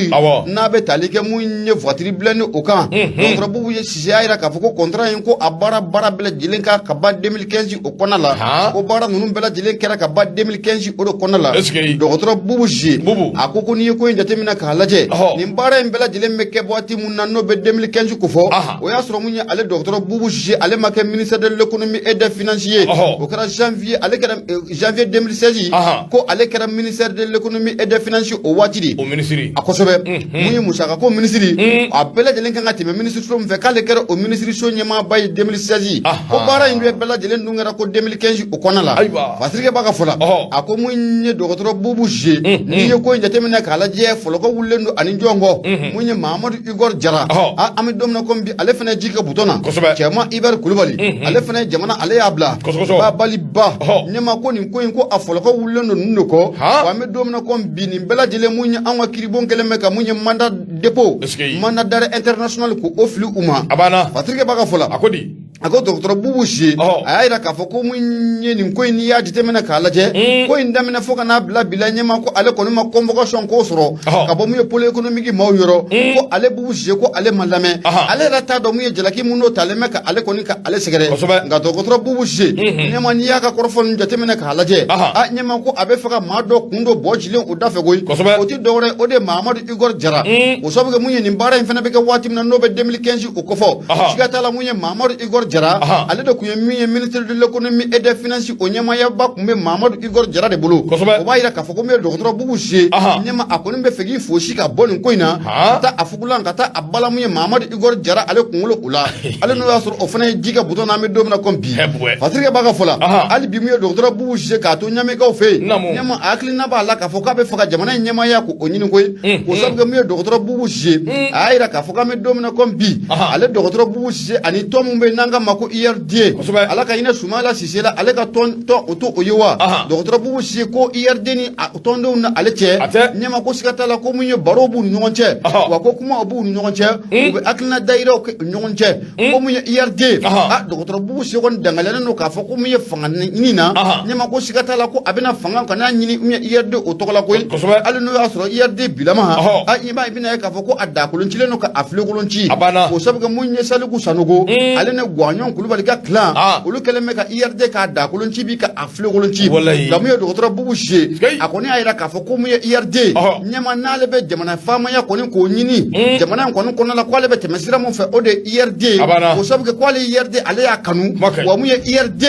n'a bɛ tali kɛ mun ye voiture blindée o kan. Dɔgɔtɔrɔ Bubu Sise y'a jira k'a fɔ ko contrat in, ko a baara bɛɛ lajɛlen kan ka ban 2015 o kɔnɔna la, ko baara ninnu bɛɛ lajɛlen kɛra ka ban 2015 o de kɔnɔna la. Dɔgɔtɔrɔ Bubu Sise a ko ko n'i ye ko in jateminɛ k'a lajɛ, nin baara in bɛɛ lajɛlen bɛ kɛ waati mun na, n'o bɛ 2015 kofɔ, o y'a sɔrɔ mun ye ale dɔgɔtɔrɔ Bubu Sise, ale ma kɛ ministre de l'économie et des finances ye. O kɛra janvier, ale kɛra janvier 2016, ko ale kɛra ministère de l'économie et des finances o waati de. O minisiri. A kosɛbɛ. Mun ye musaka ko minisiri, a bɛɛ lajɛlen kan ka tɛmɛ minisiriso min fɛ, k'ale kɛra o minisiriso ɲɛmaaba ye 2016, ko baara in bɛɛ lajɛlen dun kɛra ko 2015 o kɔnɔna la. Fasirikɛ b'a ka fɔ la, a ko mun ye dɔgɔtɔrɔ Bubu Sise, n'i ye ko in jateminɛ k'a lajɛ, fɔlɔkɔ wulilen don ani jɔn kɔ? Mun ye Mahamadu Igor Jara. An bɛ don min na komi bi, ale fana ji kɛ butɔn na. Cɛman Ibɛri Kulubali, ale fana ye jamana, ale y'a bila Babali Ba ɲɛma, ko nin ko in, ko a fɔlɔkɔ wulilen don ninnu de kɔ. Wa an bɛ don min na komi bi, nin bɛɛ lajɛlen, mun ye anw ka kiribon kɛlen bɛ ka mun ye mandat dépôt, mandat d'arrêt international, ko o fili u ma. A banna. Fasirikɛ b'a ka fɔ la. A ko di? A ko dɔgɔtɔrɔ Bubu Sise, a y'a jira k'a fɔ ko mun ye nin ko in, n'i y'a jateminɛ k'a lajɛ, ko in daminɛ fo ka n'a bila bila ɲɛma, ko ale kɔni ma convocation ko sɔrɔ ka bɔ mun ye pôle économique maaw yɔrɔ, ko ale Bubu Sise, ko ale ma lamɛn, ale yɛrɛ t'a dɔn mun ye jalaki mun n'o talen bɛ ka ale kɔni ka ale sɛgɛrɛ. Nka dɔgɔtɔrɔ Bubu Sise ɲɛma, n'i y'a ka kɔrɔfɔ ninnu jateminɛ k'a lajɛ, a ɲɛma, ko a bɛ fɛ ka maa dɔ kun don bɔ jilen o da fɛ koyi. O tɛ dɔwɛrɛ, o de ye Mahamadu Igor Jara. O sababu kɛ mun ye nin baara in fana bɛ kɛ waati min na, n'o bɛ 2015 o kofɔ, siga t'a la, mun ye Mahamadu Igor Jara, ale de tun ye min ye ministre de l'économie et des finances, o ɲɛmaayaba tun bɛ Mahamadu Igor Jara de bolo. O b'a jira k'a fɔ ko min ye dɔgɔtɔrɔ Bubu Sise ɲɛma, a kɔni bɛ fɛ k'i fosi ka bɔ nin ko in na, ka taa a fugulan, ka taa a bala mun ye Mahamadu Igor Jara ale kunkolo o la, hali n'o y'a sɔrɔ o fana ye ji kɛ butɔn na, an bɛ don min na komi bi. Fasirikɛ b'a ka fɔ la, hali bi mun ye dɔgɔtɔrɔ Bubu Sise k'a to Ɲamekaw fɛ yen, ɲɛma, a hakilina b'a la k'a fɔ k'a bɛ fɛ ka jamana in ɲɛmaaya k'o ɲini koyi. O sababu kɛ mun ye dɔgɔtɔrɔ Bubu Sise, a y'a jira k'a fɔ k'an bɛ don min na komi bi, ale dɔgɔtɔrɔ Bubu Sise ani tɔn min bɛ yen n'an k'a k'a ma ko URD, ala ka hinɛ Sumayila Sise la, ale ka tɔn o to o ye wa? Dɔgɔtɔrɔ Bubu Sise ko URD ni a tɔndenw ni ale cɛ, ɲɛma ko siga t'a la ko mun ye barow b'u ni ɲɔgɔn cɛ, wa ko kumaw b'u ni ɲɔgɔn cɛ, u bɛ hakilina dayiraw kɛ u ni ɲɔgɔn cɛ, ko mun ye URD, a dɔgɔtɔrɔ Bubu Sise kɔni dangaliyalen don k'a fɔ ko mun ye fanga ɲini na, ɲɛma ko siga t'a la ko a bɛna fanga kana ɲini mun ye URD o tɔgɔ la koyi, hali n'o y'a sɔrɔ URD bilama, a i b'a i bɛna ye k'a fɔ ko a dakolon cilen don ka a filenkolon ci, o sabu kɛ mun ye Saliku Sanogo ale ni Guwaɲɔn Kulubali ka clan, olu kɛlen bɛ ka URD k'a dakolon ci bi ka a filenkolon ci. Nka mun ye dɔgɔtɔrɔ Bubu Sise, a kɔni y'a jira k'a fɔ ko mun ye URD, ɲɛma n'ale bɛ jamana faamaya kɔni k'o ɲini jamana in kɔni kɔnɔna la, k'ale bɛ tɛmɛ sira mun fɛ, o de ye URD, o sabu kɛ k'ale URD ale y'a kanu, wa mun ye URD,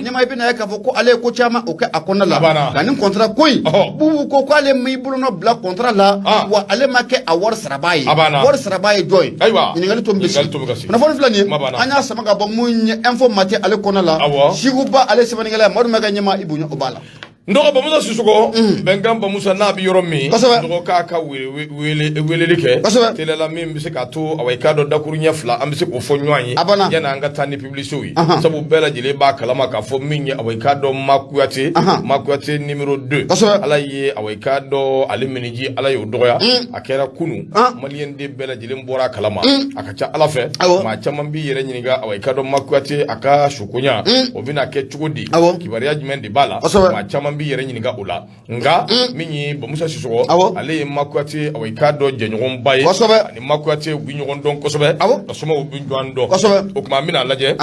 ɲɛma i bɛna ye k'a fɔ ko ale ye ko caman o kɛ a kɔnɔna la. Nka nin contrat ko in, Bubu ko k'ale m'i bolonɔ bila contrat la, wa ale ma kɛ a wari sarabaa ye. Wari sarabaa ye jɔn ye? Ɲininkali to bɛ sigi. Kunnafoni filɛ nin ye, an y'a sama ka bɔ mun ye Info Matin ale kɔnɔna la, Siguba ale sɛbɛnnikɛla Madu Mayiga ɲɛma i bonya o b'a la. N dɔgɔ Bamusa Sisɔkɔ, bɛnkan Bamusa n'a bɛ yɔrɔ min, dɔgɔ k'a ka weleli kɛ teliya la min bɛ se k'a to awa i k'a dɔn dakuru ɲɛ fila an bɛ se k'o fɔ ɲɔgɔn ye yanni an ka taa ni publicitéw ye, sabu bɛɛ lajɛlen b'a kalama k'a fɔ min ye awa i k'a dɔn Makuyate, Makuyate numéro 2, Ala ye awa i k'a dɔn ale miniji Ala y'o dɔgɔya, a kɛra kunun, maliyɛn den bɛɛ lajɛlen bɔra a kalama. A ka ca Ala fɛ maa caman b'i yɛrɛ ɲininka awa i k'a dɔn Makuyate a ka sukonya o bɛna kɛ cogo di, kibaruya jumɛn de b'a la, maa caman b'i yɛrɛ ɲininka o la. Nka min ye Bamusa Sisɔkɔ, ale ye Makuyate awa i k'a dɔn jɛɲɔgɔnba ye, ani Makuyate u bɛ ɲɔgɔn dɔn kosɛbɛ, ka somaw bɛ ɲɔgɔn dɔn. O tuma an bɛna lajɛ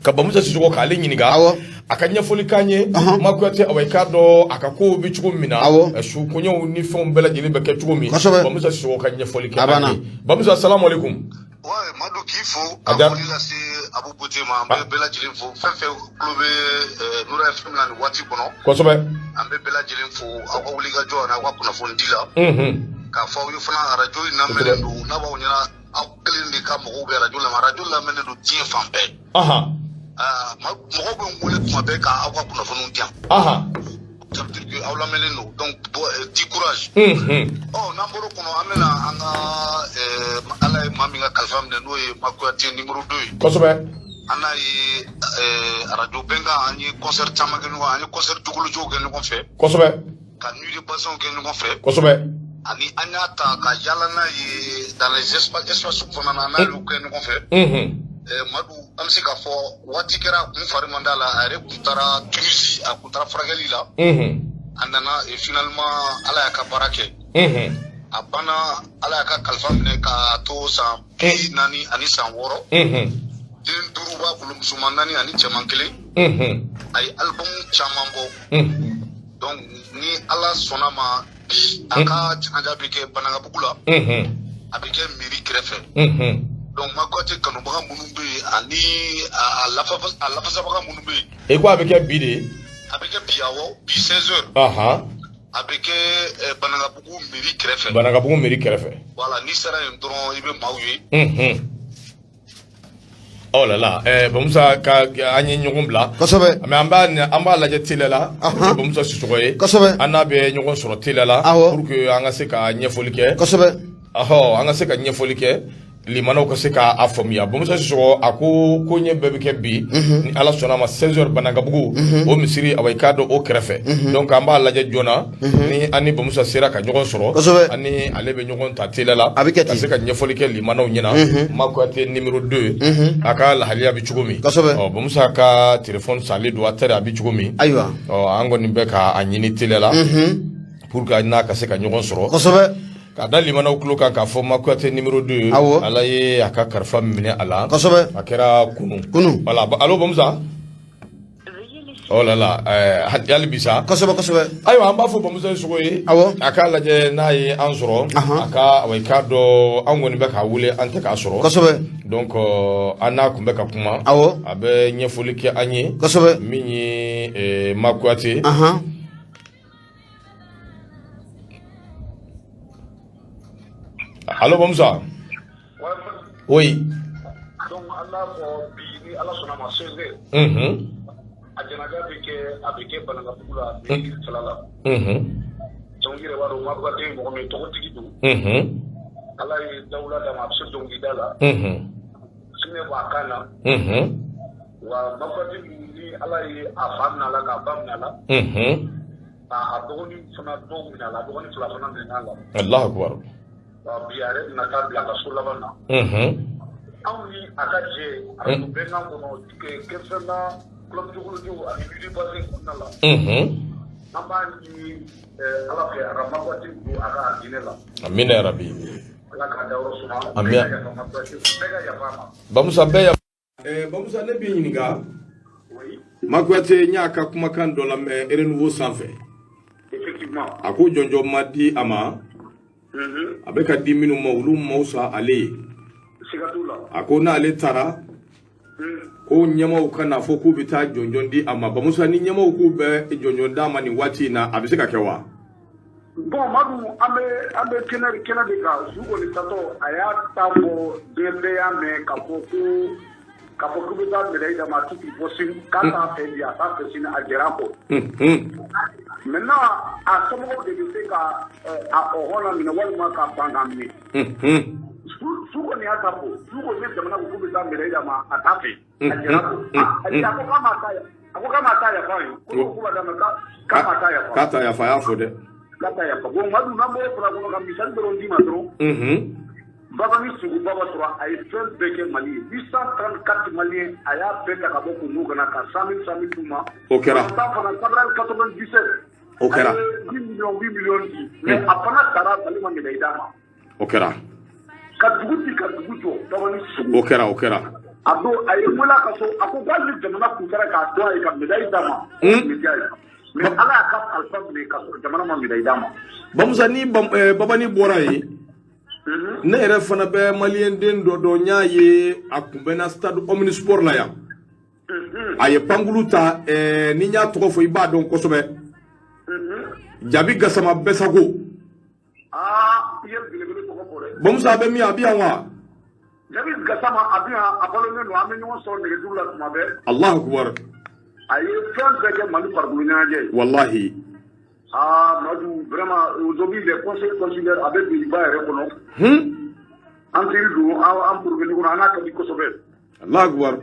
ka Bamusa Sisɔkɔ k'ale ɲininka a ka ɲɛfɔli k'an ye Makuyate awa i k'a dɔn a ka kow bɛ cogo min na, su koɲɛw ni fɛnw bɛɛ lajɛlen bɛ kɛ cogo min. Bamusa Sisɔkɔ ka ɲɛfɔli kɛ an ye. Bamusa, salamu aleykum. Ouais, Madu k'i fo ka foli lase Abu Bote ma, an bɛ bɛɛ lajɛlen fo, fɛn fɛn tulo bɛ Nura FM la nin waati kɔnɔ. An bɛ bɛɛ lajɛlen fo aw ka wulikajɔ ani aw ka kunnafoni di la. K'a fɔ aw ye fana arajo in lamɛnnen don, n'a b'aw ɲɛna aw kelen de ka mɔgɔw bɛ arajo lamɛn, arajo lamɛnnen don diɲɛ fan bɛɛ. Mɔgɔw bɛ n wele tuma bɛɛ ka aw ka kunnafoniw di yan. Ça veut dire que aw lamɛnnen don, donc du courage. Ɔ n'an bɔr'o kɔnɔ, an bɛna an ka Ala ye maa min ka kalifa minɛ, n'o ye Makuyate numéro 2 ye. An n'a ye arajo Bɛnkan, an ye concert caman kɛ ɲɔgɔn, an ye concert jogolojow kɛ ɲɔgɔn fɛ. Ka nuit de passion kɛ ɲɔgɔn fɛ. Ani an y'a ta ka yala n'a ye dans les espaces fana na, n'a y'o kɛ ɲɔgɔn fɛ. Madu, an bɛ se k'a fɔ waati kɛra a kun fari man d'a la, a yɛrɛ kun taara Tunisie, a kun taara furakɛli la. A nana et finalement Ala y'a ka baara kɛ. A banna, Ala y'a ka kalifa minɛ k'a to san 46. Den duuru b'a bolo, musoman naani ani cɛman kelen. A ye album caman bɔ. Donc ni Ala sɔnna ma, bi a ka janaja bɛ kɛ Banankabugu la. A bɛ kɛ mairie kɛrɛfɛ. Donc Makuyate kanubaga minnu bɛ yen ani a lafasabaga minnu bɛ yen. I ko a bɛ kɛ bi de? A bɛ kɛ bi, awɔ, bi 16 heures. A bɛ kɛ Banankabugu mairie kɛrɛfɛ. Banankabugu mairie kɛrɛfɛ. Voilà, n'i sera yen dɔrɔn i bɛ maaw ye. Oh là là, Bamusa ka an ye ɲɔgɔn bila. Mais an b'a lajɛ teliya la. Bamusa Sisɔkɔ ye. An n'a bɛ ɲɔgɔn sɔrɔ teliya la. Pour que an ka se ka ɲɛfɔli kɛ. Ɔhɔ, an ka se ka ɲɛfɔli kɛ. Limanaw ka se k'a faamuya. Bamusa Sisɔkɔ a ko ko ɲɛ bɛɛ bɛ kɛ bi ni Ala sɔnna ma 16 heures Banankabugu o misiri awa i k'a dɔn o kɛrɛfɛ. Donc an b'a lajɛ joona ni an ni Bamusa sera ka ɲɔgɔn sɔrɔ, an ni ale bɛ ɲɔgɔn ta teliya la, a bɛ kɛ ka se ka ɲɛfɔli kɛ limanaw ɲɛna Makuyate numéro 2 a ka lahaliya bɛ cogo min. Ɔ Bamusa ka téléphone salen don, a tɛrɛ a bɛ cogo min. Ayiwa. Ɔ an kɔni bɛ k'a ɲini teliya la pour que n'a ka se ka ɲɔgɔn sɔrɔ. K'a da limanaw tulo kan k'a fɔ Makuyate numéro 2, Ala ye a ka kalifa minɛ a la. A kɛra kunun. Voilà, allo Bamusa. Oh là là, hali bi sa. Kosɛbɛ. Ayiwa, an b'a fɔ Bamusa Sisɔkɔ ye. A k'a lajɛ n'a ye an sɔrɔ. A ka awa i k'a dɔn an kɔni bɛ k'a wele, an tɛ k'a sɔrɔ. Donc an n'a kun bɛ ka kuma. A bɛ ɲɛfɔli kɛ an ye. Min ye Makuyate. Allo Bamusa. Oui. Donc an b'a fɔ bi ni Ala sɔnna ma 16 heures. A janaja bɛ kɛ, a bɛ kɛ Banankabugu la mairie fila la. Donc i yɛrɛ b'a dɔn Makuyate ye mɔgɔ min ye, tɔgɔtigi don. Ala ye dawula d'a ma, a bɛ se dɔnkilida la. Sinɛ b'a kan na. Wa Makuyate ni Ala ye a fa minɛ a la, k'a ba minɛ a la, a dɔgɔnin fana dɔw minɛ a la, a dɔgɔnin fila fana minɛ a la. Allahu akbar. Wa bi a yɛrɛ bɛna taa bila a ka so laban na. Anw ni a ka jɛ arajo bɛnkan kɔnɔ, kɛfɛnna club jogolojo ani Luli Basé kɔnɔna la. An b'a ɲini Ala fɛ a ka Makuyate don a ka alijinɛ la. Amina ya rabi. Ala k'a dayɔrɔ suma. Amina. Bɛɛ ka yafa Makuyate, bɛɛ ka yafa a ma. Bamusa bɛɛ ya. Bamusa, ne b'i ɲininka. Oui. Makuyate, n y'a ka kumakan dɔ lamɛn Renouveau sanfɛ. Effectivement. A ko jɔnjɔn ma di a ma. A bɛ ka di minnu ma, olu ma fisa ale ye. Siga t'o la. A ko n'ale taara, ko ɲɛmaw ka n'a fɔ k'u bɛ taa jɔnjɔn di a ma. Bamusa, ni ɲɛmaw k'u bɛ jɔnjɔn d'a ma nin waati in na, a bɛ se ka kɛ wa? Bon Madu, an bɛ kɛnɛ de kan. Su kɔni tatɔ, a y'a ta fɔ, diɲɛ bɛɛ y'a mɛn k'a fɔ k'u bɛ taa médaille d'a ma à titre posthume, k'a t'a fɛ bi, a t'a fɛ sini, a jɛra a kɔ. Maintenant, a somɔgɔw de bɛ se ka a ɔhɔn laminɛ walima ka ban k'a minɛ. Su kɔni y'a ta fɔ, su kɔni ni jamana ko k'u bɛ taa médaille d'a ma, a t'a fɛ, a jɛra a kɔ. A ko k'a ma taa, a ko k'a ma taa yafa ye, ko k'u b'a d'a ma, k'a ma taa yafa. K'a ta yafa, a y'a fɔ dɛ. K'a ta yafa. Bon Madu, n'an bɔra fara kɔnɔ, ka misali dɔrɔn d'i ma dɔrɔn. Babani Sogo Baba sɔrɔ, a ye fɛn bɛɛ kɛ Mali ye. 834 Maliens, a y'a bɛɛ ta ka bɔ Congo ka na ka 100 000 100 000 d'u ma. O kɛra. Ta fana Cabral 97. O kɛra. A ye 8 millions 8 millions di. Mais a fana sara, Mali ma médaille d'a ma. O kɛra. Ka dugu ci, ka dugu jɔ, Babani Sogo. O kɛra, o kɛra. A don, a ye wele a ka so, a ko hali ni jamana kun kɛra k'a dɔn a ye ka médaille d'a ma. O tun bɛ diya ye. Mais Ala y'a ka kalifa minɛ ka sɔrɔ jamana ma médaille d'a ma. Bamusa, ni Babani bɔra yen, ne yɛrɛ fana bɛ maliyɛn den dɔ dɔn, n y'a ye a kunbɛnna stade Omnisport la yan. A ye pankulu ta, ni n y'a tɔgɔ fɔ, i b'a dɔn kosɛbɛ. Jabi Gasama Bɛsago. Aa, i ye belebele tɔgɔ fɔ dɛ. Bamusa, a bɛ min, a bɛ yan wa? Jabi Gasama, a bɛ yan, a balolen don, an bɛ ɲɔgɔn sɔrɔ nɛgɛjuru la tuma bɛɛ. Allahu akbar. A ye fɛn bɛɛ kɛ Mali farikolo ɲɛnajɛ ye. Wallahi. Aa Madu, vraiment, aujourd'hui il est conseiller consulaire, a bɛ Biriba yɛrɛ kɔnɔ. An teri don, an porogeni kɔnɔ, an n'a ka di kosɛbɛ. Allahu akbar.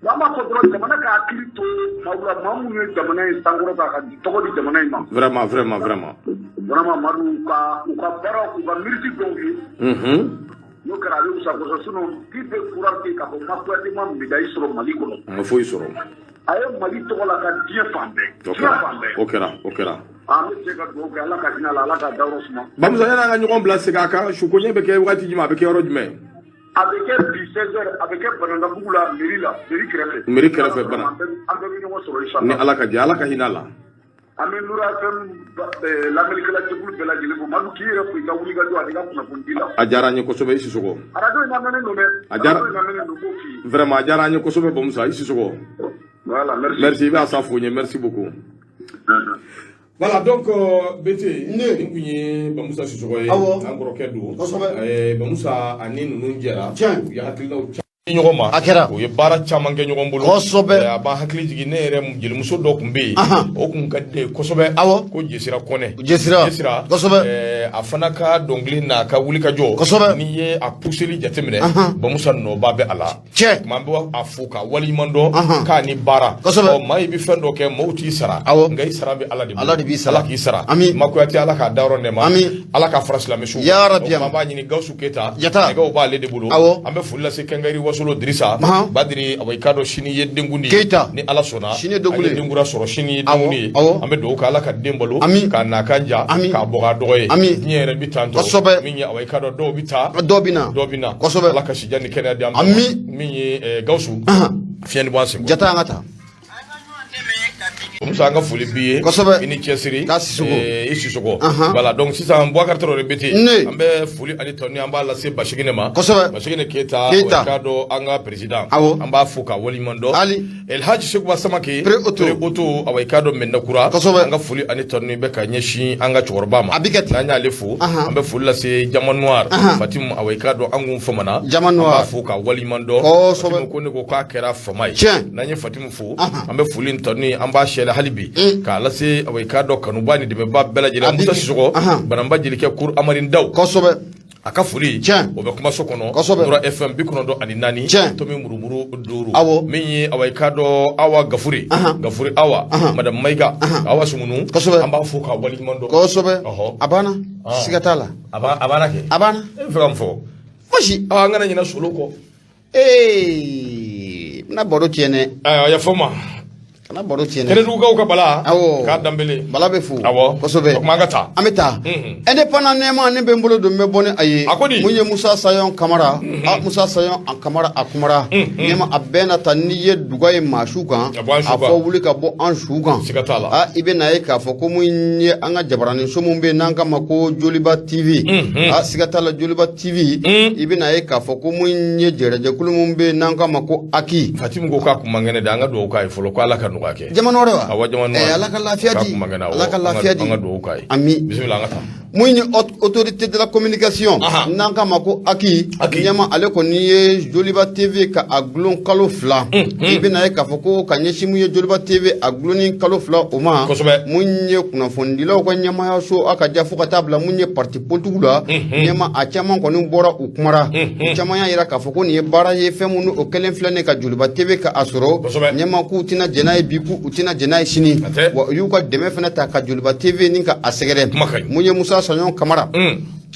An b'a fɔ dɔrɔn, jamana ka hakili to maaw la, maa minnu ye jamana in sankɔrɔta ka tɔgɔ di jamana in ma. Vraiment, vraiment, vraiment. Vraiment Madu, u ka baara, u ka mérite dɔw ye. N'o kɛra, a bɛ wusa kosɛbɛ. Sinon qui peut croire que k'a fɔ Makuyate ma médaille sɔrɔ Mali kɔnɔ? A ma foyi sɔrɔ. A ye Mali tɔgɔ la ka diɲɛ fan bɛɛ. O Diɲɛ kɛra. fan bɛɛ. O kɛra, o kɛra. An bɛ jɛ ka dugawu kɛ, Ala ka hinɛ a la, Ala ka dayɔrɔ suma. Bamusa, yanni an ka ɲɔgɔn bila, segin a kan, sukoɲɛ bɛ kɛ waati jumɛn, a bɛ kɛ yɔrɔ jumɛn? A bɛ kɛ bi 16h, a bɛ kɛ Banankabugu la, mairie la, mairie kɛrɛfɛ. Mairie kɛrɛfɛ, Bana. An bɛɛ bɛ ɲɔgɔn sɔrɔ Ni inchallah. Ala ka jɛ, Ala ka hinɛ a la. An bɛ Nura FM lamɛnnikɛla jɛkulu bɛɛ lajɛlen fo. Madu, k'i yɛrɛ fo i ka wuli ka jɔ ani ka kunnafoni di la. A diyara an ye kosɛbɛ, i Sisɔkɔ. Arajo in lamɛnnen don dɛ. A diyara. Arajo in lamɛnnen don, k'o f'i ye. Vraiment, a diyara an ye kosɛbɛ, Bamusa, i Sisɔkɔ. Voilà, merci. Merci, i b'a sa fo n ye, merci beaucoup. Voilà, donc BT, nin kun ye Bamusa Sisɔkɔ ye. Awɔ. An kɔrɔkɛ don. Kosɛbɛ. Bamusa ani ninnu jɛra. Tiɲɛ. U ye hakilinaw ɲɔgɔn ma. A kɛra. U ye baara caman kɛ ɲɔgɔn bolo. Kosɛbɛ. A b'an hakili jigin, ne yɛrɛ jelimuso dɔ tun bɛ yen. O kun ka di ne ye kosɛbɛ. Ko Jesira Kɔnɛ. Jesira. Jesira. Kosɛbɛ. A fana ka dɔnkili n'a ka wulikajɔ. Kosɛbɛ. N'i ye a puseli jateminɛ, Bamusa nɔba bɛ a la. Tuma an bɛ a fo k'a waleɲuman dɔn k'a ni baara. Kosɛbɛ. Ɔ, maa i bɛ fɛn dɔ kɛ, maaw t'i sara. Nka i sara bɛ Ala de bolo. Ala de b'i sara. Ala k'i sara. Ami. Makuyate, Ala k'a dayɔrɔ nɛma. Ami. Ala ka fara silamɛ su. Ya Rabbi, O tuma an b'a ɲini Gawusu Keyita. Jata. Nɛgɛw b'ale de bolo. Awɔ. An bɛ foli lase Kɛnkɛri Wasolo Dirisa. Badiri, awa, i k'a dɔn sini ye denkundi ye. Keyita. Ni Ala sɔnna. Sini ye denkundi An ye ye. denkura sɔrɔ, sini ye denkundi ye. Awɔ. An bɛ dugawu kɛ, Ala ka den balo. Ami. K'a n'a ka ja. Ami. K'a bɔ k'a dɔgɔ ye. Ami. Diɲɛ yɛrɛ bi tan tɔ. Kosɛbɛ. Min ye, awa, i k'a dɔn dɔw bɛ taa. Dɔw bɛ na. Dɔw bɛ na. Kosɛbɛ. Ala ka sijan ni kɛnɛya di an bɛɛ ma. Ami. Min ye Gawusu. Fiɲɛ ni bɔ an sen kɔrɔ. Jata, an ka taa. Musa, an ka foli b'i ye. Kosɛbɛ. I ni cɛsiri. K'a Sisoko. I Sisoko. Voilà, donc sisan Boubacar Traoré BT. Ne. An bɛ foli ani tɔni, an b'a lase Basigine ma. Kosɛbɛ. Basigine Keyita. Keyita. O k'a dɔn an ka président. Awɔ. An b'a fo k'a waleɲuman dɔn. Ali. El Hadji Sekuba Samake. Pré Auto. Pré Auto, awa, i k'a dɔn Mɛnɛ Kura. Kosɛbɛ. An ka foli ani tɔni bɛ ka ɲɛsin an ka cɛkɔrɔba ma. A bɛ kɛ ten. N'an y'ale fo. An bɛ foli lase Jama Noir. Fatimu, awa, i k'a dɔn an kun famana. Jama Noir. An b'a fo k'a waleɲuman dɔn. Kosɛbɛ. Fatimu ko ne ko k'a kɛra fama ye. Tiɲɛ. N'an ye Fatimu fo, an bɛ foli ni tɔni, an b'a sɛlɛ hali bi k'a lase, awa, i k'a dɔn kanuba ni dɛmɛba bɛɛ lajɛlen. A bi Musa kɛ. Sisɔkɔ, Bananba jelikɛ, Kur Amari Daw. Kosɛbɛ. A ka foli Tiɲɛ. o bɛ kumaso kɔnɔ. Kosɛbɛ. Nura FM 94. Tiɲɛ. Tomi murumuru 5. Awɔ. Min ye awa i k'a dɔn Awa Gafure. Gafure Awa. Madame Mayiga. Awa Sumunu. Kosɛbɛ. An b'a fo k'a waleɲuman dɔn. Kosɛbɛ. Ɔhɔ. A banna, siga t'a la. A banna kɛ. A banna. E bɛ fɛ ka mun fɔ? Fosi. An kana ɲinɛ solo kɔ. Ee, n bɛna baro tiɲɛ dɛ. Ayiwa, yafa n ma. Kana baro tiɲɛ dɛ. Kɛnɛdugukaw ka Bala. Awɔ. K'a danbele. Bala bɛ fo. Awɔ. Kosɛbɛ. O tuma an ka taa. An bɛ taa. Indépendant nɛɛma ne bɛ n bolo don n bɛ bɔ ni a ye. A ko di? Mun ye Musa Sayɔn Kamara. A Musa Sayɔn a Kamara a kumara. Nɛɛma a bɛɛ na ta n'i ye duga ye maa su kan. A bɔ an su A kan. fɔ wuli ka bɔ an su kan. Siga t'a la. A i bɛ n'a ye k'a fɔ ko mun ye an ka jabaraninso mun bɛ yen n'an k'a ma ko Joliba TV. A siga t'a la Joliba TV. I bɛ n'a ye k'a fɔ ko mun ye jɛrɛjɛkulu mun bɛ yen n'an k'a ma ko AQUI. Fatimu ko k'a kun man kɛnɛ dɛ, an ka dugawu k'a ye fɔlɔ ko Ala ka nɔgɔya kɛ. Jamana wɛrɛ wa? Awɔ, jamana Eh, Ala ka lafiya k'a di. kun man kɛnɛ, awɔ. Ala ka lafiya di. An ka dugawu k'a ye. Ami. Bisimila, an ka taa. Mun ye autorité de la communication n'an k'a ma ko AQUI. AQUI. Ɲɛma ale kɔni ye Joliba TV ka a gulon kalo 2. I bɛna ye k'a fɔ ko ka ɲɛsin mun ye Joliba TV a gulonni kalo 2 o ma. Mun ye kunnafonidilaw ka ɲɛmaayaso a ka ja fo ka taa bila mun ye parti politique la. Ɲɛma a caman kɔni bɔra u kumara. U caman y'a yira k'a fɔ ko nin ye baara ye fɛn minnu o kɛlen filɛ nin ka Joliba TV ka a sɔrɔ. Ɲɛma k'u tɛna jɛn n'a ye bi, k'u tɛna jɛn n'a ye sini. A tɛ. Wa u y'u ka dɛmɛ fana ta ka Joliba TV ni ka a sɛgɛrɛ. Kuma ka ɲi. Mun ye Musa Saɲɔn Kamara.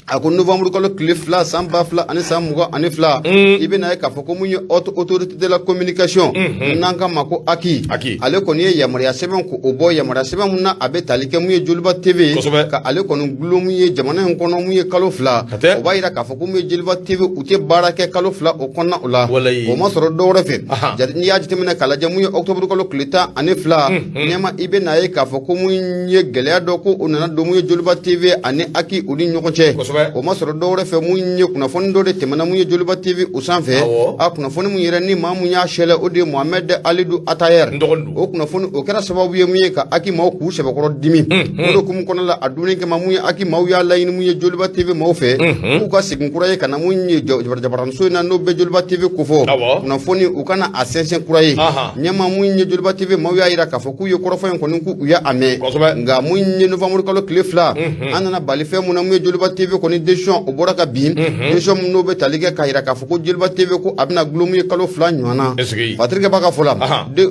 A ko novembre kalo tile 2 san 2022, i bɛna ye k'a fɔ ko mun ye haute autorité de la communication n'an k'a ma ko AQUI. AQUI. Ale kɔni ye yamaruya sɛbɛn ko o bɔ, yamaruya sɛbɛn mun na a bɛ tali kɛ mun ye Joliba TV ka ale kɔni gulon mun ye jamana in kɔnɔ mun ye kalo 2. A tɛ. O b'a yira k'a fɔ ko mun ye Joliba TV u tɛ baara kɛ kalo 2 o kɔnɔna o la. Walayi. O ma sɔrɔ dɔwɛrɛ fɛ. Jate n'i y'a jateminɛ k'a lajɛ mun ye octobre kalo tile 12, ɲɛma i bɛ n'a ye k'a fɔ ko mun ye gɛlɛya dɔ ko o nana don mun ye Joliba TV ani AQUI u ni ɲɔgɔn cɛ. O ma sɔrɔ dɔwɛrɛ fɛ, mun ye kunnafoni dɔ de tɛmɛna mun ye Joliba TV o sanfɛ. A kunnafoni mun yɛrɛ ni maa mun y'a sɛlɛ o de ye Mohamed Alidu Atayer. N dɔgɔnin don. O kunnafoni o kɛra sababu ye mun ye ka AQUI maaw k'u sɛbɛkɔrɔ dimi. O de hukumu kɔnɔna la a dumuni kama mun ye AQUI maaw y'a laɲini mun ye Joliba TV maaw fɛ k'u ka segin kura ye ka na mun ye jabaraninso in na n'o bɛ Joliba TV kofɔ. Kunnafoni u kana a sɛnsɛn kura ye. Ɲɛma mun ye Joliba TV maaw y'a yira k'a fɔ k'u ye kɔrɔfɔ in kɔni k'u y'a mɛn. Nka mun ye novembre kalo tile 2 an nana bali fɛn mun na mun ye Joliba TV kɔni décision o bɔra ka bin, décision mun n'o bɛ tali kɛ k'a yira k'a fɔ ko Joliba TV ko a bɛna gulon mun ye kalo 2 ɲɔgɔn na. Est-ce que Patrick b'a ka fɔ la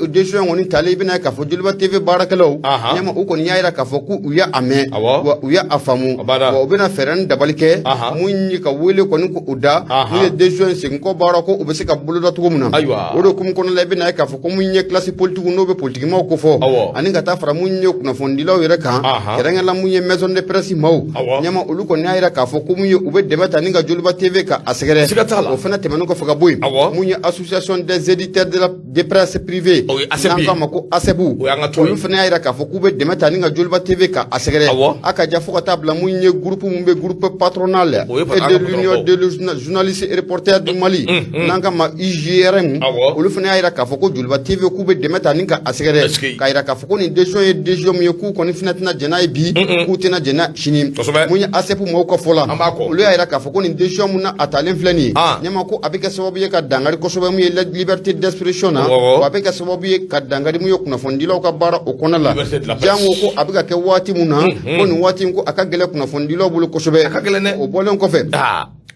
décision kɔni tali i bɛna ye k'a fɔ Joliba TV baarakɛlaw ɲɛma u kɔni y'a yira k'a fɔ k'u y'a mɛn wa u y'a faamu wa u bɛna fɛɛrɛ ni dabali kɛ mun ye ka wele kɔni k'o da mun ye décision in segin kɔ baara ko u bɛ se ka boloda cogo min na. O de hukumu kɔnɔna la i bɛna ye k'a fɔ ko mun ye classe politique n'o bɛ politikimaw kofɔ ani ka taa fara mun ye kunnafonidilaw yɛrɛ kan, kɛrɛnkɛrɛnla mun ye maison de presse maaw ɲɛma olu kɔni y'a yira k'a fɔ ko mun ye u bɛ dɛmɛ ta ni ka Joliba TV ka a sɛgɛrɛ. Siga t'a la. O fana tɛmɛnen kɔfɛ ka bɔ yen, mun ye association des éditeurs de la de presse privée O ye ASEP n'an ye. k'a ma ko ASEP, O y'an ka tɔn ye. olu fana y'a yira k'a fɔ k'u bɛ dɛmɛ ta ni ka Joliba TV ka a sɛgɛrɛ. A ka ja fo ka taa bila mun ye groupe mun bɛ groupe patronal O ye et an ka de l'union patron de journalistes et reporters du Mali n'an k'a ma UJRM, olu fana y'a yira k'a fɔ ko Joliba TV k'u bɛ dɛmɛ ta ni ka a sɛgɛrɛ Est-ce que k'a yira k'a fɔ ko nin décision ye décision min ye k'u kɔni fana tɛna jɛn n'a ye bi, k'u tɛna jɛn n'a sini. Mun ye ASEP maaw ka fɔ la, An b'a kɔ. olu y'a yira k'a fɔ ko nin décision mun na a talen filɛ nin ye, ɲɛma ko a bɛ kɛ sababu ye ka dankari kosɛbɛ mun ye liberté d'expression na, wa a bɛ kɛ sababu ye ka dankari mun ye kunnafonidilaw ka baara o kɔnɔna la. Liberté de la presse. Jango ko a bɛ ka kɛ waati mun na, ko nin waati in ko a ka gɛlɛn kunnafonidilaw bolo kosɛbɛ. A ka gɛlɛn dɛ. O bɔlen kɔfɛ,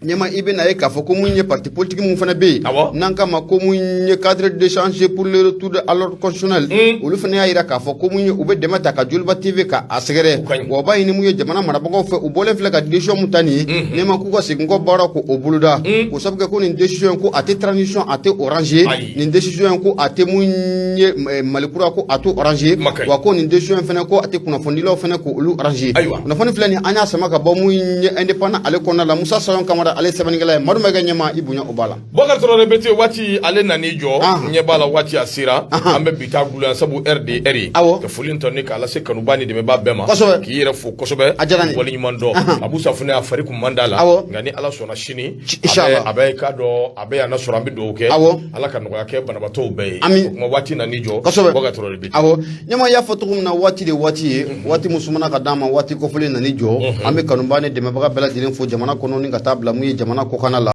ɲɛma i bɛna ye k'a fɔ ko mun ye parti politique mun fana bɛ yen n'an k'a ma ko mun ye cadre d'échange pour le retour à l'ordre constitutionnel, olu fana y'a yira k'a fɔ ko mun ye u bɛ dɛmɛ ta ka Joliba TV ka a sɛgɛrɛ. O ka ɲi. Wa u b'a ɲini mun ye jamana marabagaw fɛ, u bɔlen filɛ ka décision mun ta nin ye, ɲɛma k'u ka segin kɔ baara k'o boloda, k'o sabu kɛ ko nin décision in ko a tɛ transition a tɛ arranger, nin décision in ko a tɛ mun ye Mali kura ko a t'o arranger, Kuma ka ɲi. wa ko nin décision in fana ko a tɛ kunnafonidilaw fana k'olu arranger. Kunnafoni filɛ nin an y'a sama ka bɔ mun ye indépendant ale kɔnɔna la, Musa Sayɔn Kamara ale sɛbɛnnikɛla ye. Madu Mayiga ɲɛma i bonya o b'a la. Bɔkari Tarawele Bete waati ale nan'i jɔ ɲɛ b'a la waati a sera an bɛ bi taa gulo yan sabu heure de heure ye. Ka foli tɔ ni k'a lase kanuba ni dɛmɛbaa bɛɛ ma. K'i yɛrɛ fo kosɛbɛ. A diyara n ye. Waleɲuman dɔn. Abu Safunɛ a fari kun man d'a la. Nka ni Ala sɔnna sini Inshallah. a bɛ i k'a dɔn a bɛ yan sɔrɔ an bɛ dugawu kɛ. Ala ka nɔgɔya kɛ banabaatɔw bɛɛ ye. Ami. O kuma waati nan'i jɔ. Bɔkari Tarawele Bete. Awɔ, ɲɛma y'a fɔ cogo min na waati de waati ye, waati min sumana ka d'an ma, waati kɔfɔlen nan'i jɔ, an bɛ kanuba ni dɛmɛbaga bɛɛ lajɛlen fo jamana kɔnɔ ni ka taa bila mun ye jamana kɔkanna la.